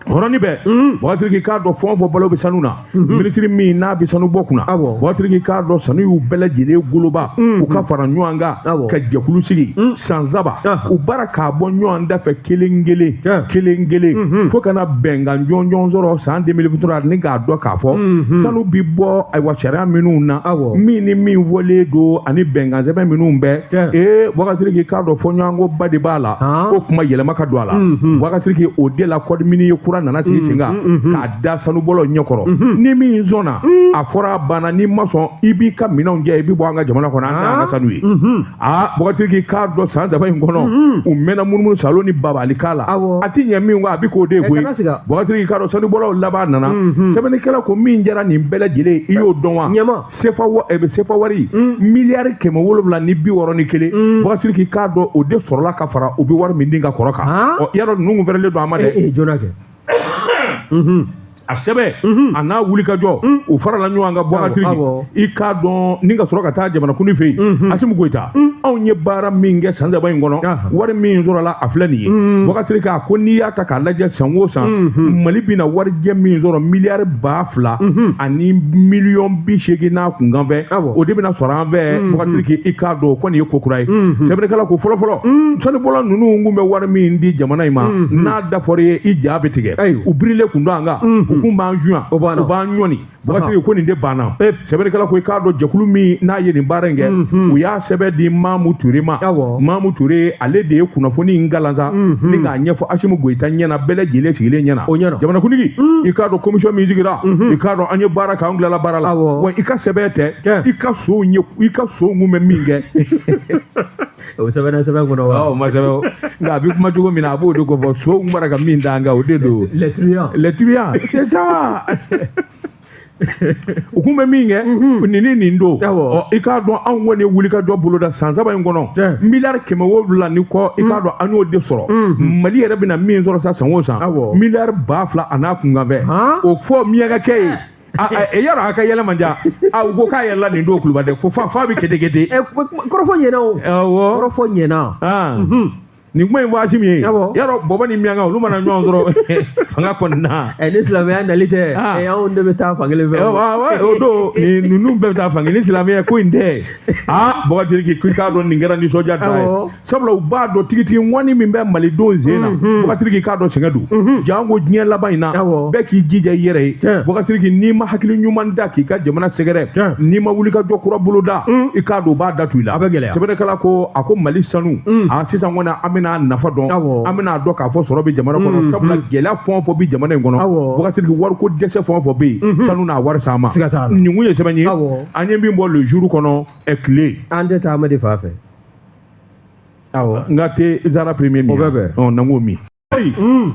Hɔrɔnni bɛɛ Bubakari Sidiki k'a dɔn fɛn o fɛn balo bɛ sanu na, minisiri min n'a bɛ sanu bɔ kunna, Bubakari Sidiki k'a dɔn sanu y'u bɛɛ lajɛlen goloba, u ka fara ɲɔgɔn kan ka jɛkulu sigi san 3, u baara k'a bɔ ɲɔgɔn da fɛ kelen kelen kelen kelen fo ka na bɛnkan jɔnjɔn sɔrɔ san 2023, ni k'a dɔn k'a fɔ sanu bi bɔ ayiwa sariya minnu na, min ni min fɔlen don ani bɛnkan sɛbɛn minnu bɛ ee Bubakari Sidiki k'a dɔn fɔɲɔgɔnkɔba de b'a la, o kuma yɛlɛma ka don a la. Bubakari Sidiki, o de la code minier kura nana sigi sen kan k'a da sanubɔlaw ɲɛkɔrɔ. Ni min sɔnna, a fɔra a banna. N'i ma sɔn, i b'i ka minɛnw jɛ, i bɛ bɔ an ka jamana kɔnɔ, an t'an ka sanu ye. Aa, Bubakari Sidiki k'a dɔn san 3 in kɔnɔ, u mɛnna munumunu salo ni babali k'a la, a ti ɲɛ min kɔ, a bɛ k'o de ye koyi. Bubakari Sidiki k'a dɔn sanubɔlaw laban nana. Sɛbɛnnikɛla ko min jɛra nin bɛɛ lajɛlen, i y'o dɔn wa? CFA wari 761 miliyari. Bubakari Sidiki k'a dɔn o de sɔrɔla ka fara u bɛ wari min di ka kɔrɔ kan. Ɔ, yarɔ ninnu kun fɛrɛlen don a ma dɛ. Joona kɛ. A sɛbɛn a n'a wulikajɔ, u farala ɲɔgɔn kan. Bubakari Sidiki, i k'a dɔn ni ka sɔrɔ ka taa jamanakuntigi fɛ yen, Asimi Goyita, anw ye baara min kɛ san 3 in kɔnɔ, wari min sɔrɔla, a filɛ nin ye. Bubakari Sidiki a ko n'i y'a ta k'a lajɛ, san o san Mali bɛna warijɛ min sɔrɔ, 2000 miliyɔn ni 80 miliyɔn n'a kunkan fɛ, o de bɛna sɔrɔ an fɛ. Bubakari Sidiki, i k'a dɔn o kɔni ye ko kura ye. Sɛbɛnnikɛla ko fɔlɔ fɔlɔ, sanubɔla ninnu kun bɛ wari min di jamana in ma, n'a da fɔra i ye, i ja bɛ tigɛ. U birilen kun don an kan, u kun b'an juyan, u b'an ɲɔni. Bubakari Sidiki ko nin de banna. Sɛbɛnnikɛla ko i k'a dɔn jɛkulu min n'a ye nin baara in kɛ, u y'a sɛbɛn di Mamu Ture ma. Mamu Ture, ale de ye kunnafoni in kalan sa ni k'a ɲɛfɔ Asimi Goyita ɲɛna, bɛɛ lajɛlen sigilen ɲɛna. Jamanakuntigi, i k'a dɔn commission min sigira, i k'a dɔn an ye baara kɛ, an tilala baara la. Wa i ka sɛbɛn tɛ, i ka sow ye, i ka sow kun bɛ min kɛ. O sɛbɛnna sɛbɛn kɔnɔ wa? O ma sɛbɛn, nka a bɛ kuma cogo min na, a b'o de kofɔ. Sow kun b'ara ka min da an kan, o de don. Les truands. Les truands, c'est ça. U kun bɛ min kɛ nin ni nin don. Ɔ, i k'a dɔn anw kɔni ye wulikajɔ boloda san 3 in kɔnɔ, 700 miliyɔn ni kɔ, i k'a dɔn an y'o de sɔrɔ. Mali yɛrɛ bɛna min sɔrɔ sa san o san, 2000 miliyari a n'a kunkanfɛ. O fɔ miyankakɛ ye, yarɔ a ka yɛlɛ man diya. A u ko k'a yɛlɛla nin don Kulubali ko fa fa bɛ kete kete. Kɔrɔfɔ ɲɛna o. Kɔrɔfɔ ɲɛna. Nin kuma in fɔ Asimi ye, yarɔ bɔbɔ ni miyanka olu mana ɲɔgɔn sɔrɔ fanga kɔni na. Ni silamɛya nali cɛ, anw de bɛ taa fankelen fɛ. O don nin ninnu bɛɛ bɛ taa fankelen ni silamɛya ko in tɛ. Aa, Bubakari Sidiki, k'i k'a dɔn nin kɛra nisɔndiya dan ye, sabula u b'a dɔn tigitigi ŋɔni min bɛ malidenw sen na. Bubakari Sidiki k'a dɔn sɛgɛn don, janko diɲɛ laban in na, bɛɛ k'i jija i yɛrɛ ye. Bubakari Sidiki, n'i ma hakili ɲuman da k'i ka jamana sɛgɛrɛ, n'i ma wulikajɔ kura bolo da, i k'a dɔn u b'a da tu i la. A bɛ gɛlɛya. Sɛbɛnnikɛla ko a ko Mali sanu, a sisan kɔni an bɛna nafa dɔn, an bɛna dɔn k'a fɔ sɔrɔ bɛ jamana kɔnɔ, sabula gɛlɛya fɛn o fɛn bɛ jamana in kɔnɔ, Bubakari Sidiki, wariko dɛsɛ fɛn o fɛn bɛ yen, sanu n'a wari s'an ma. Nin kun ye sɛbɛn ye an ye min bɔ Le Jour kɔnɔ tile. An tɛ taa Amadi fan fɛ. Awɔ, n ka te Zara Premier min. O bɛ bɛn. Ɔ, n'an k'o min.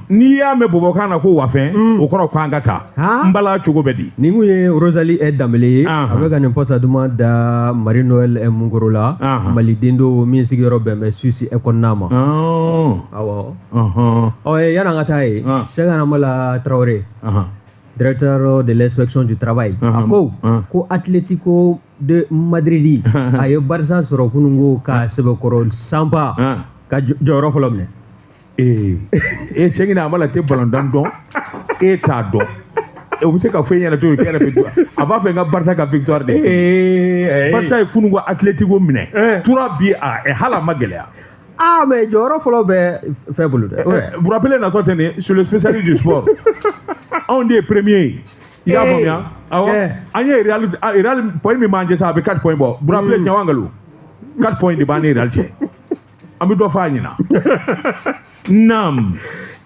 N'i y'a mɛn bɔbɔkan na ko wafɛn, o kɔrɔ k'an ka taa n bala cogo bɛ di. Nin kun ye Rosalie Danbele ye, a bɛ ka nin pɔsa duman da Marie Noël Munkoro la, maliden don min sigiyɔrɔ bɛn bɛ Suisse kɔnɔna ma. Awɔ. Ɔ, yan'an ka taa yen, Cheikh Anamala Traoré, directeur de l'inspection du travail, a ko ko Atlético de Madrid a ye Barça sɔrɔ kununko k'a sɛbɛkɔrɔ sanpa ka jɔyɔrɔ fɔlɔ minɛ. Ee e cɛ, a ma la tɛ balontan dɔn, e t'a dɔn, o bɛ se ka fɔ e ɲɛna cogo di k'e yɛrɛ bɛ dɔn? A b'a fɛ n ka Barça ka victoire de. Barça ye kunun ko Atlético minɛ tura bi, a hali a ma gɛlɛya. Ah, mais jɔyɔrɔ fɔlɔ bɛ fɛn bolo dɛ. Burapele natɔ tɛ nin, sur le spécialiste du sport, anw de ye premier ye, i y'a faamuya? Awɔ, an ye Real, Real point min b'an cɛ sa, a bɛ 4 points bɔ. Burapele, tiɲɛ wa nkalon? 4 points de b'an ni Real cɛ, an bɛ dɔ fɔ a ɲɛna. Naam.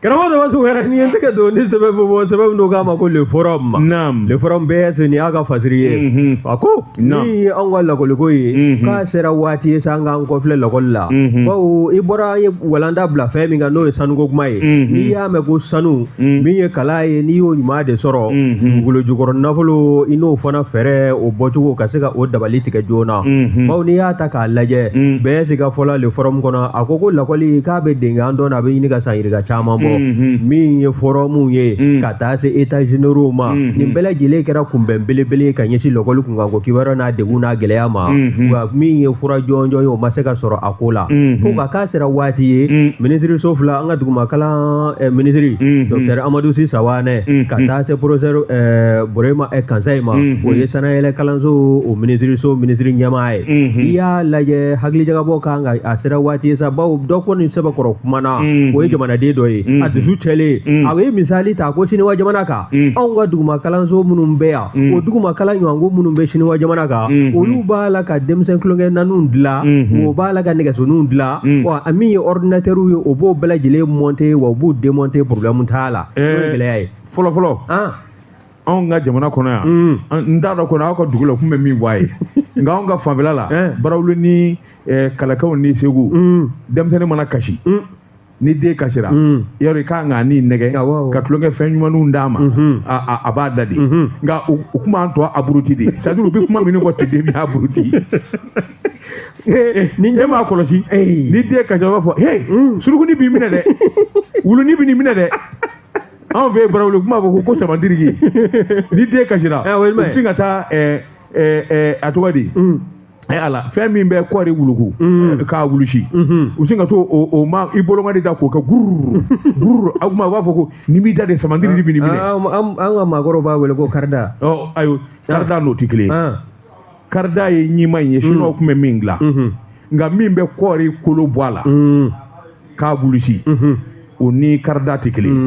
Karamɔgɔ dɔ b'a wɛrɛ ni ye n tɛgɛ don ni sɛbɛn bɛ bɔ, sɛbɛn min don k'a ma ko Le Forum. Naam. Le Forum bɛɛ nin y'a ka fasiri ye. A ko min ye anw ka lakɔliko ye, k'a sera waati ye sa an k'an kɔfilɛ lakɔli la, bawo i bɔra an ye walanda bila fɛn min kan, n'o ye sanuko kuma ye. N'i y'a mɛn ko sanu min ye kala ye, n'i y'o ɲuman de sɔrɔ dugukolo jukɔrɔ nafolo, i n'o fana fɛɛrɛ o bɔcogo ka se ka o dabali tigɛ joona, bawo n'i y'a ta k'a lajɛ, bɛɛ si ka fɔla Le Forum kɔnɔ, a ko ko lakɔli k'a bɛ denkan dɔn, a bɛ ɲini ka san yirika caman bɔ. sɔrɔ min ye forum ye ka taa se états généraux ma, nin bɛɛ lajɛlen kɛra kunbɛn belebele ye ka ɲɛsin lɔkɔli kunkanko kibaruya n'a degun n'a gɛlɛya ma. Nka min ye fura jɔnjɔn ye, o ma se ka sɔrɔ a ko la. Ko nka k'a sera waati ye, minisiriso fila, an ka dugumakalan minisiri docteur Amadu Si Sawanɛ ka taa se professeur Burema Kansayi ma, o ye sanayɛlɛ kalanso o minisiriso minisiri ɲɛmaa ye. I y'a lajɛ, hakilijagabɔ kan ka a sera waati ye sa, bawo dɔ ko nin sɛbɛkɔrɔ kumana, o ye jamanaden dɔ ye, a dusu cɛlen. A ye misali ta ko siniwa jamana kan, anw ka duguma kalanso minnu bɛ yan, o duguma kalan ɲɔgɔnko minnu bɛ siniwa jamana kan, olu b'a la ka denmisɛn tulonkɛ naaniw dilan, o b'a la ka nɛgɛsoninw dilan, wa min ye ordinateur ye, o b'o bɛɛ lajɛlen monter, wa u b'u démonter, problème t'a la. O ye gɛlɛya ye. Fɔlɔ fɔlɔ, anw ka jamana kɔnɔ yan, n t'a dɔn kɔnɔ aw ka dugu la kun bɛ min fɔ a ye, nka anw ka fanfɛla la, Barawuli ni Kalakaw ni Segu, denmisɛnnin mana kasi, ni den kasira, yarɔ i kan k'a ni nɛgɛ ka tulonkɛ fɛn ɲumanninw d'a ma, a b'a da de. Nka u kun b'an tɔ aburuti de, c'est à dire u bɛ kuma minnu fɔ ten, den bɛ aburuti. Ni e m'a kɔlɔsi, ni den kasira, u b'a fɔ hey, surukuni b'i minɛ dɛ, wuluni b'i minɛ dɛ. Anw fɛ yen Barawuli, kuma b'a fɔ ko samandiriki. Ni den kasira, u bɛ sin ka taa a tɔgɔ di, ala fɛn min bɛ kɔɔri wuluku k'a wulusi, u sin ka to o ma i bolokɔni da k'o kɛ gururu gururu. A kuma u b'a fɔ ko nin b'i da de, samandiri b'i minɛ. An ka maakɔrɔw b'a wele ko karida. Ɔ ayi, karida n'o tɛ kelen ye. Karida ye ɲima in ye, siniwaw tun bɛ min dilan, nka min bɛ kɔɔri kolo bɔ a la k'a wulusi, o ni karida tɛ kelen ye.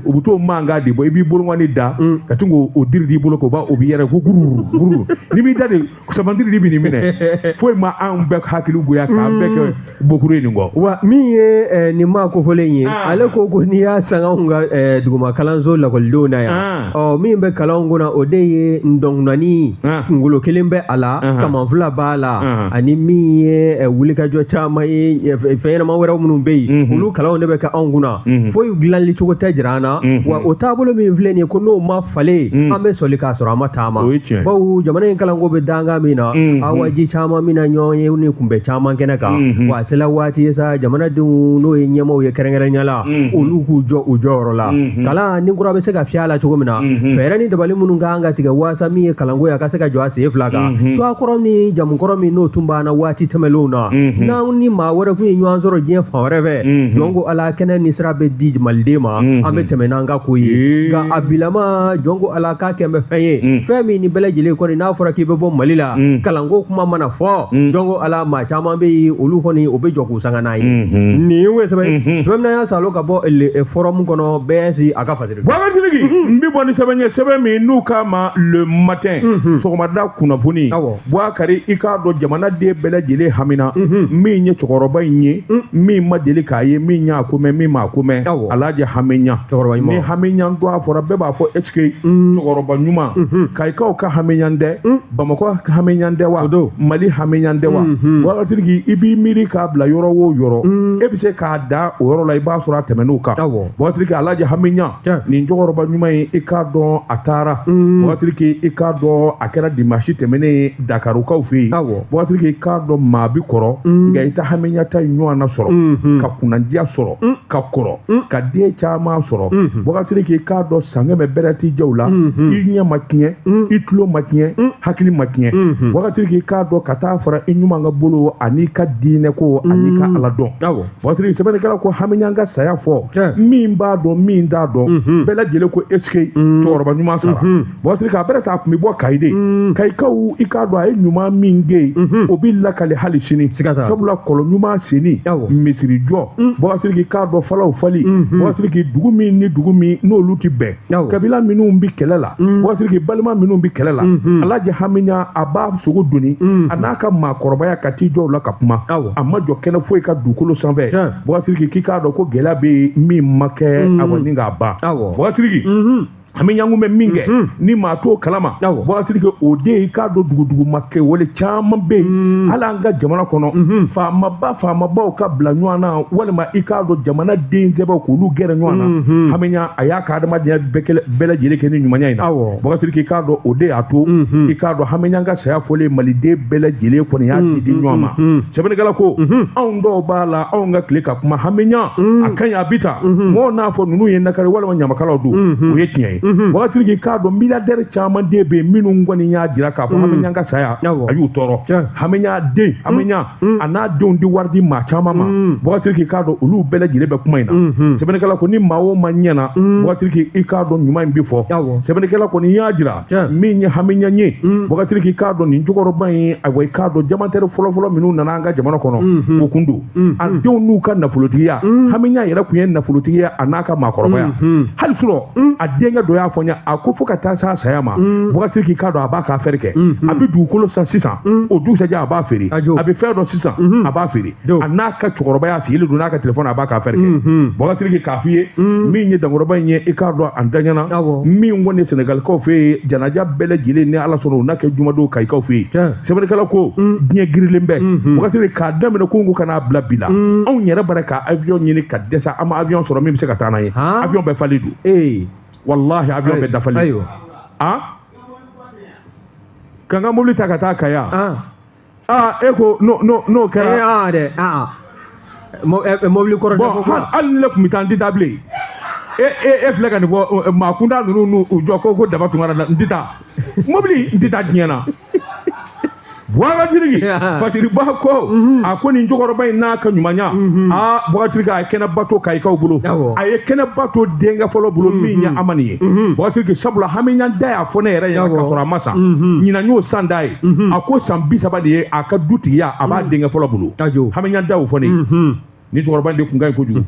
U bɛ t'o mankan de bɔ, i b'i bolokɔni da ka to k'o diri di i bolo, k'o b'a o b'i yɛrɛ ko gururu gururu. N'i b'i da de, samandiri de b'i minɛ. Foyi ma anw bɛɛ hakili goya k'an bɛɛ kɛ bokuru ye nin kɔ. Wa min ye nin maa kofɔlen ye, ale ko ko n'i y'a sanga anw ka duguma kalanso lakɔlidenw na yan, ɔ min bɛ kalanw kunna, o de ye ndɔnkunani, kunkolo kelen bɛ a la, kaman fila b'a la, ani min ye wulikajɔ caman ye, fɛn ɲɛnama wɛrɛw minnu bɛ yen, olu kalanw de bɛ kɛ anw kunna. Foyi dilanli cogo tɛ jira an na. Wa o taabolo min filɛ nin ye, ko n'o ma falen, an bɛ sɔli k'a sɔrɔ an ma taama, bawo jamana in kalanko bɛ dankan min na, awaji caman min na ɲɔgɔn ye ni kunbɛ caman kɛnɛ kan. Wa a sera waati ye sa, jamanadenw n'o ye ɲɛmaaw ye kɛrɛnkɛrɛnnenya la, olu k'u jɔ u jɔyɔrɔ la. Kalan ni kura bɛ se ka fiyɛ a la cogo min na, fɛɛrɛ ni dabali minnu kan ka tigɛ waasa min ye kalanko ye, a ka se ka jɔ a sen fila kan. Tɔgɔ kɔrɔ ni jamu kɔrɔ min n'o tun b'an na waati tɛmɛnlenw na, n'an ni maa wɛrɛ kun ye ɲɔgɔn sɔrɔ diɲɛ fan wɛrɛ fɛ, jɔn ko ala kɛnɛ ni sira bɛ di maliden ma, an bɛ tɛmɛ n'an ka ko ye. Nka a bilama, jɔn ko ala k'a kɛ bɛ fɛn ye, fɛn min ni bɛɛ lajɛlen kɔni n'a fɔra k'i bɛ bɔ Mali la, kalanko kuma mana fɔ, jɔn ko ala maa caman bɛ yen, olu kɔni o bɛ jɔ k'u sanga n'a ye. Nin ye sɛbɛn sɛbɛn min y'a salo ka bɔ forum kɔnɔ BS a ka fasiri. Baba Sidiki, n bɛ bɔ ni sɛbɛn ye, sɛbɛn min n'u k'a ma Le Matin, sɔgɔmada kunnafoni. Bubakari, i k'a dɔn jamanaden bɛɛ lajɛlen hamina min ye cɛkɔrɔba in ye, min ma deli k'a ye, min y'a ko mɛn, min m'a ko mɛn, Alhaji Hamiɲa. Ni Hamiɲa to a fɔra, bɛɛ b'a fɔ est ce que cɛkɔrɔba ɲuman, Kayikaw ka Hamiɲa tɛ, Bamakɔ ka Hamiɲa tɛ wa, Mali Hamiɲa tɛ wa. Bubakari Sidiki, i b'i miiri k'a bila yɔrɔ o yɔrɔ, e bɛ se k'a da o yɔrɔ la, i b'a sɔrɔ a tɛmɛn'o kan. Bubakari Sidiki, Alhaji Hamiɲa, nin cɛkɔrɔba ɲuman ye, i k'a dɔn a taara. Bubakari Sidiki, i k'a dɔn a kɛra dimanche tɛmɛnen ye Dakarukaw fɛ yen. Bubakari Sidiki, i k'a dɔn maa bi kɔrɔ, nka i tɛ Hamiɲa ta in ɲɔgɔn na sɔrɔ, ka kunnandiya sɔrɔ, ka kɔrɔ, ka den caman sɔrɔ. Bubakari Sidiki, i k'a dɔn san kɛmɛ bɛrɛ t'i jaw la, i ɲɛ ma tiɲɛ, i tulo ma tiɲɛ, hakili ma tiɲɛ. Bubakari Sidiki, i k'a dɔn ka taa fara i ɲuman ka bolo ani ka diinɛ ko ani ka ala dɔn. Bubakari Sidiki, sɛbɛnnikɛla ko Hamiɲa ka saya fɔ, min b'a dɔn, min t'a dɔn, bɛɛ lajɛlen ko est ce que cɛkɔrɔba ɲuman sara. Bubakari Sidiki, a bɛrɛ ta a tun bɛ bɔ Kayi de. Kayikaw, i k'a dɔn a ye ɲuman min kɛ yen, o bɛ lakale hali sini, sabula kɔlɔn ɲuman senni, misiri jɔ, Bubakari Sidiki, i k'a dɔn falaw fali. Bubakari Sidiki, dugu min ni dugu min n'olu tɛ bɛn, kabila minnu bɛ kɛlɛ la, Bubakari Sidiki, balima minnu bɛ kɛlɛ la, Alhaji Hamiɲa a b'a sogo doni a n'a ka maakɔrɔbaya ka t'i jɔ o la ka kuma. A ma jɔ kɛnɛ foyi ka dugukolo sanfɛ. Bubakari Sidiki, k'i k'a dɔn ko gɛlɛya bɛ yen min ma kɛ a kɔni k'a ban. Bubakari Sidiki, Hamiɲa kun bɛ min kɛ ni maa t'o kalama, Bubakari Sidiki, o de ye i k'a dɔn duguduguma kɛwale caman bɛ yen, hali an ka jamana kɔnɔ, faamaba faamabaw ka bila ɲɔgɔn na, walima i k'a dɔn jamana den sɛbɛw k'olu gɛrɛ ɲɔgɔn na. Hamiɲa a y'a ka adamadenya bɛɛ lajɛlen kɛ ni ɲumanya in na. Bubakari Sidiki, i k'a dɔn o de y'a to i k'a dɔn Hamiɲa ka saya fɔlen, maliden bɛɛ lajɛlen kɔni y'a di di ɲɔgɔn ma. Sɛbɛnnikɛla ko anw dɔw b'a la, anw ka tile ka kuma Hamiɲa a ka ɲi, a bi tan, mɔgɔw n'a fɔ ninnu ye nakari walima ɲamakalaw don, o ye tiɲɛ ye. Bubakari Sidiki, k'a dɔn milliardaire caman den bɛ yen minnu kɔni y'a jira k'a fɔ Hamiɲa ka saya a y'u tɔɔrɔ. Hamiɲa den, Hamiɲa a n'a denw di wari di maa caman ma. Bubakari Sidiki, k'a dɔn olu bɛɛ lajɛlen bɛ kuma in na. Sɛbɛnnikɛla ko ni maa o maa ɲɛna, Bubakari Sidiki, i k'a dɔn ɲuman in bɛ fɔ. Sɛbɛnnikɛla kɔni y'a jira min ye Hamiɲa ye, Bubakari Sidiki, k'a dɔn nin cɛkɔrɔba in, ayiwa, i k'a dɔn diamantaire fɔlɔfɔlɔ minnu nana an ka jamana kɔnɔ, o kun don a denw n'u ka nafolotigiya. Hamiɲa yɛrɛ kun ye nafolotigiya a n'a ka maakɔrɔbaya. Hali surɔ a denkɛ dɔ y'a fɔ n ye, a ko fo ka taa s'a saya ma, Bubakari Sidiki, k'a dɔn a b'a ka affaire kɛ, a bɛ dugukolo san sisan, o dugusɛjɛ a b'a feere, a bɛ fɛn dɔ sisan a b'a feere. A n'a ka cɛkɔrɔbaya sigilen don n'a ka telefɔni, a b'a ka affaire kɛ. Bubakari Sidiki, k'a f'i ye min ye dankɔrɔba in ye, i k'a dɔn a daɲana min kɔni Sɛnɛgalikaw fɛ yen, janaja bɛɛ lajɛlen ni Ala sɔnna o n'a kɛ jumadon Kayikaw fɛ yen. Sɛbɛnnikɛla ko diɲɛ girilen bɛ, Bubakari Sidiki, k'a daminɛ ko ka n'a bila bi la, anw yɛrɛ bara ka avion ɲini ka dɛsɛ, an ma avion sɔrɔ min bɛ se ka taa n'an ye. Avion bɛɛ falen don, wallahi, avion bɛɛ dafalen. Ah, ka n ka mobili ta ka taa Kaya. Ah, e ko n'o kɛra. Ah dɛ, ah, mobili kɔrɔ. Bon, hali ni ne tun bɛ taa, n tɛ taa bilen. E filɛ ka nin fɔ, maa kunda ninnu n'u jɔ ko Daba Tunkara la, n tɛ taa mobili, n tɛ taa diɲɛ na. Bubakari Sidiki, Fasiriba ko a ko nin cɛkɔrɔba in n'a ka ɲumanya, aa, Bubakari Sidiki, a ye kɛnɛba to Kayikaw bolo, a ye kɛnɛba to denkɛ fɔlɔ bolo min ye Amani ye. Bubakari Sidiki, sabula Hamiɲa da y'a fɔ ne yɛrɛ ɲɛna k'a sɔrɔ a ma san, ɲinan y'o san da ye, a ko san 30 de ye a ka dutigiya a b'a denkɛ fɔlɔ bolo. Hamiɲa da y'o fɔ ne ye. Ni cɛkɔrɔba in de kun ka ɲi kojugu.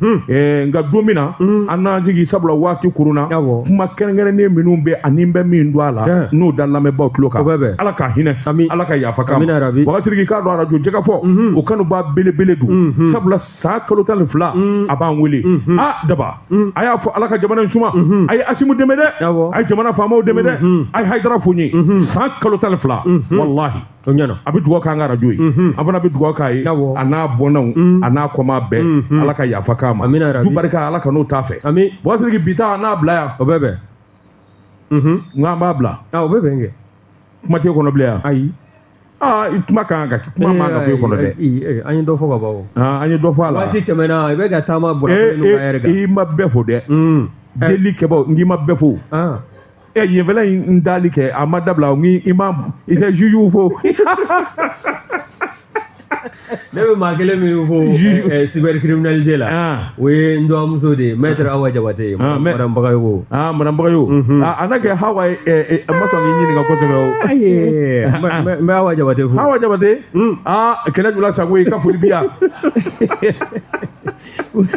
Nka don min na an n'an sigi, sabula waati koronna, kuma kɛrɛnkɛrɛnnen minnu bɛ ani bɛ min don a la, n'o da lamɛnbaaw tulo kan. Ala ka hinɛ, Ala ka yafa k'a ma. Bubakari Sidiki, k'a dɔn arajo jɛgɛfɔ o kanuba belebele don, sabula san kalo 12 a b'an wele. A Daba, a y'a fɔ Ala ka jamana in suma, a ye Asimu dɛmɛ dɛ, a ye jamana faamaw dɛmɛ dɛ, a ye Hayidara fo n ye. San kalo 12, walahi, a bɛ dugawu k'an ka arajo ye, an fana bɛ dugawu k'a ye, a n'a bɔnnaw, a n'a kɔma bɛɛ, Ala ka yafa k'a ma, du barika Ala ka n'o t'a fɛ. Bubakari Sidiki, bi ta n'a bila yan. O bɛ bɛn. N k'an b'a bila. O bɛ bɛn kɛ. Kuma t'e kɔnɔ bilen yan. Ayi. Aa, kuma kan ka kuma man ka k'e kɔnɔ dɛ. An ye dɔ fɔ ka ban o. An ye dɔ fɔ a la. Waati tɛmɛna, i bɛ ka taama bɔra ka yɛrɛ kan. I ma bɛɛ fo dɛ. Deli kɛbaw, n k'i ma bɛɛ fo. Yen fɛnɛ in dali kɛ a ma dabila, n i ma i tɛ juge fo. Ne bɛ maa kelen min fo cybercriminalité la, o ye n dɔgɔmuso de ye, maître Awa Jabate ye, madame Bagayogo. Ah, madame Bagayogo, a n'a kɛ Hawa ye, a ma sɔn k'i ɲininka kosɛbɛ o. Ayi, n bɛ Awa Jabate fo. Hawa Jabate, ah, kɛlɛ jula sango, i ka foli bi yan.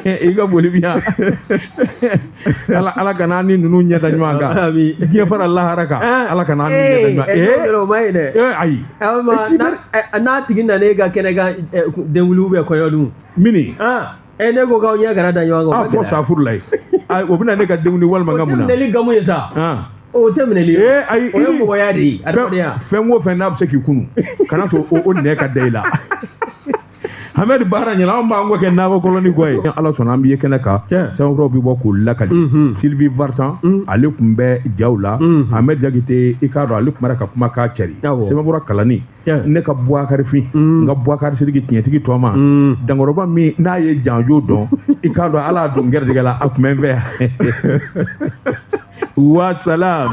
I ka foli bi yan. Ala kana ni ninnu ɲɛ da ɲɔgɔn kan. Diɲɛ fara lahara kan. Ala kana ni ɲɛ da ɲɔgɔn kan. O ma ɲi dɛ. Ayi. N'a tigi nana e ka kɛnɛ kan, denwuli ou bien kɔɲɔ dun. Mini. Ne ko k'aw ɲɛ kana da ɲɔgɔn kan. A fɔ safuru la ye. O bɛna ne ka denwuli walima n ka mun na. O tɛ minɛli gamu ye sa. O tɛ minɛli ye. Ayi. O ye mɔgɔya de ye, adamadenya. Fɛn o fɛn n'a bɛ se k'i kunu, kana sɔn o nɛ ka da i la. Hamɛdi baara ɲɛna, anw b'an kɔ kɛ nakɔ kɔlɔni kɔ ye. Ala sɔnna an bɛ ye kɛnɛ kan, sɛbɛnfuraw bɛ bɔ k'o lakali. Sylvie Vartan, ale tun bɛ jaw la. Ahmed Jakite, i k'a dɔn ale tun bɛ ka kuma k'a cɛri. Sɛbɛnfura kalanni, ne ka Bubakari fin, n ka Bubakari Sidiki tiɲɛtigi tɔ ma, dankɔrɔba min n'a ye janjo dɔn, i k'a dɔn Ala y'a don gɛrɛjɛgɛ la, a tun bɛ n fɛ yan. Wa salam.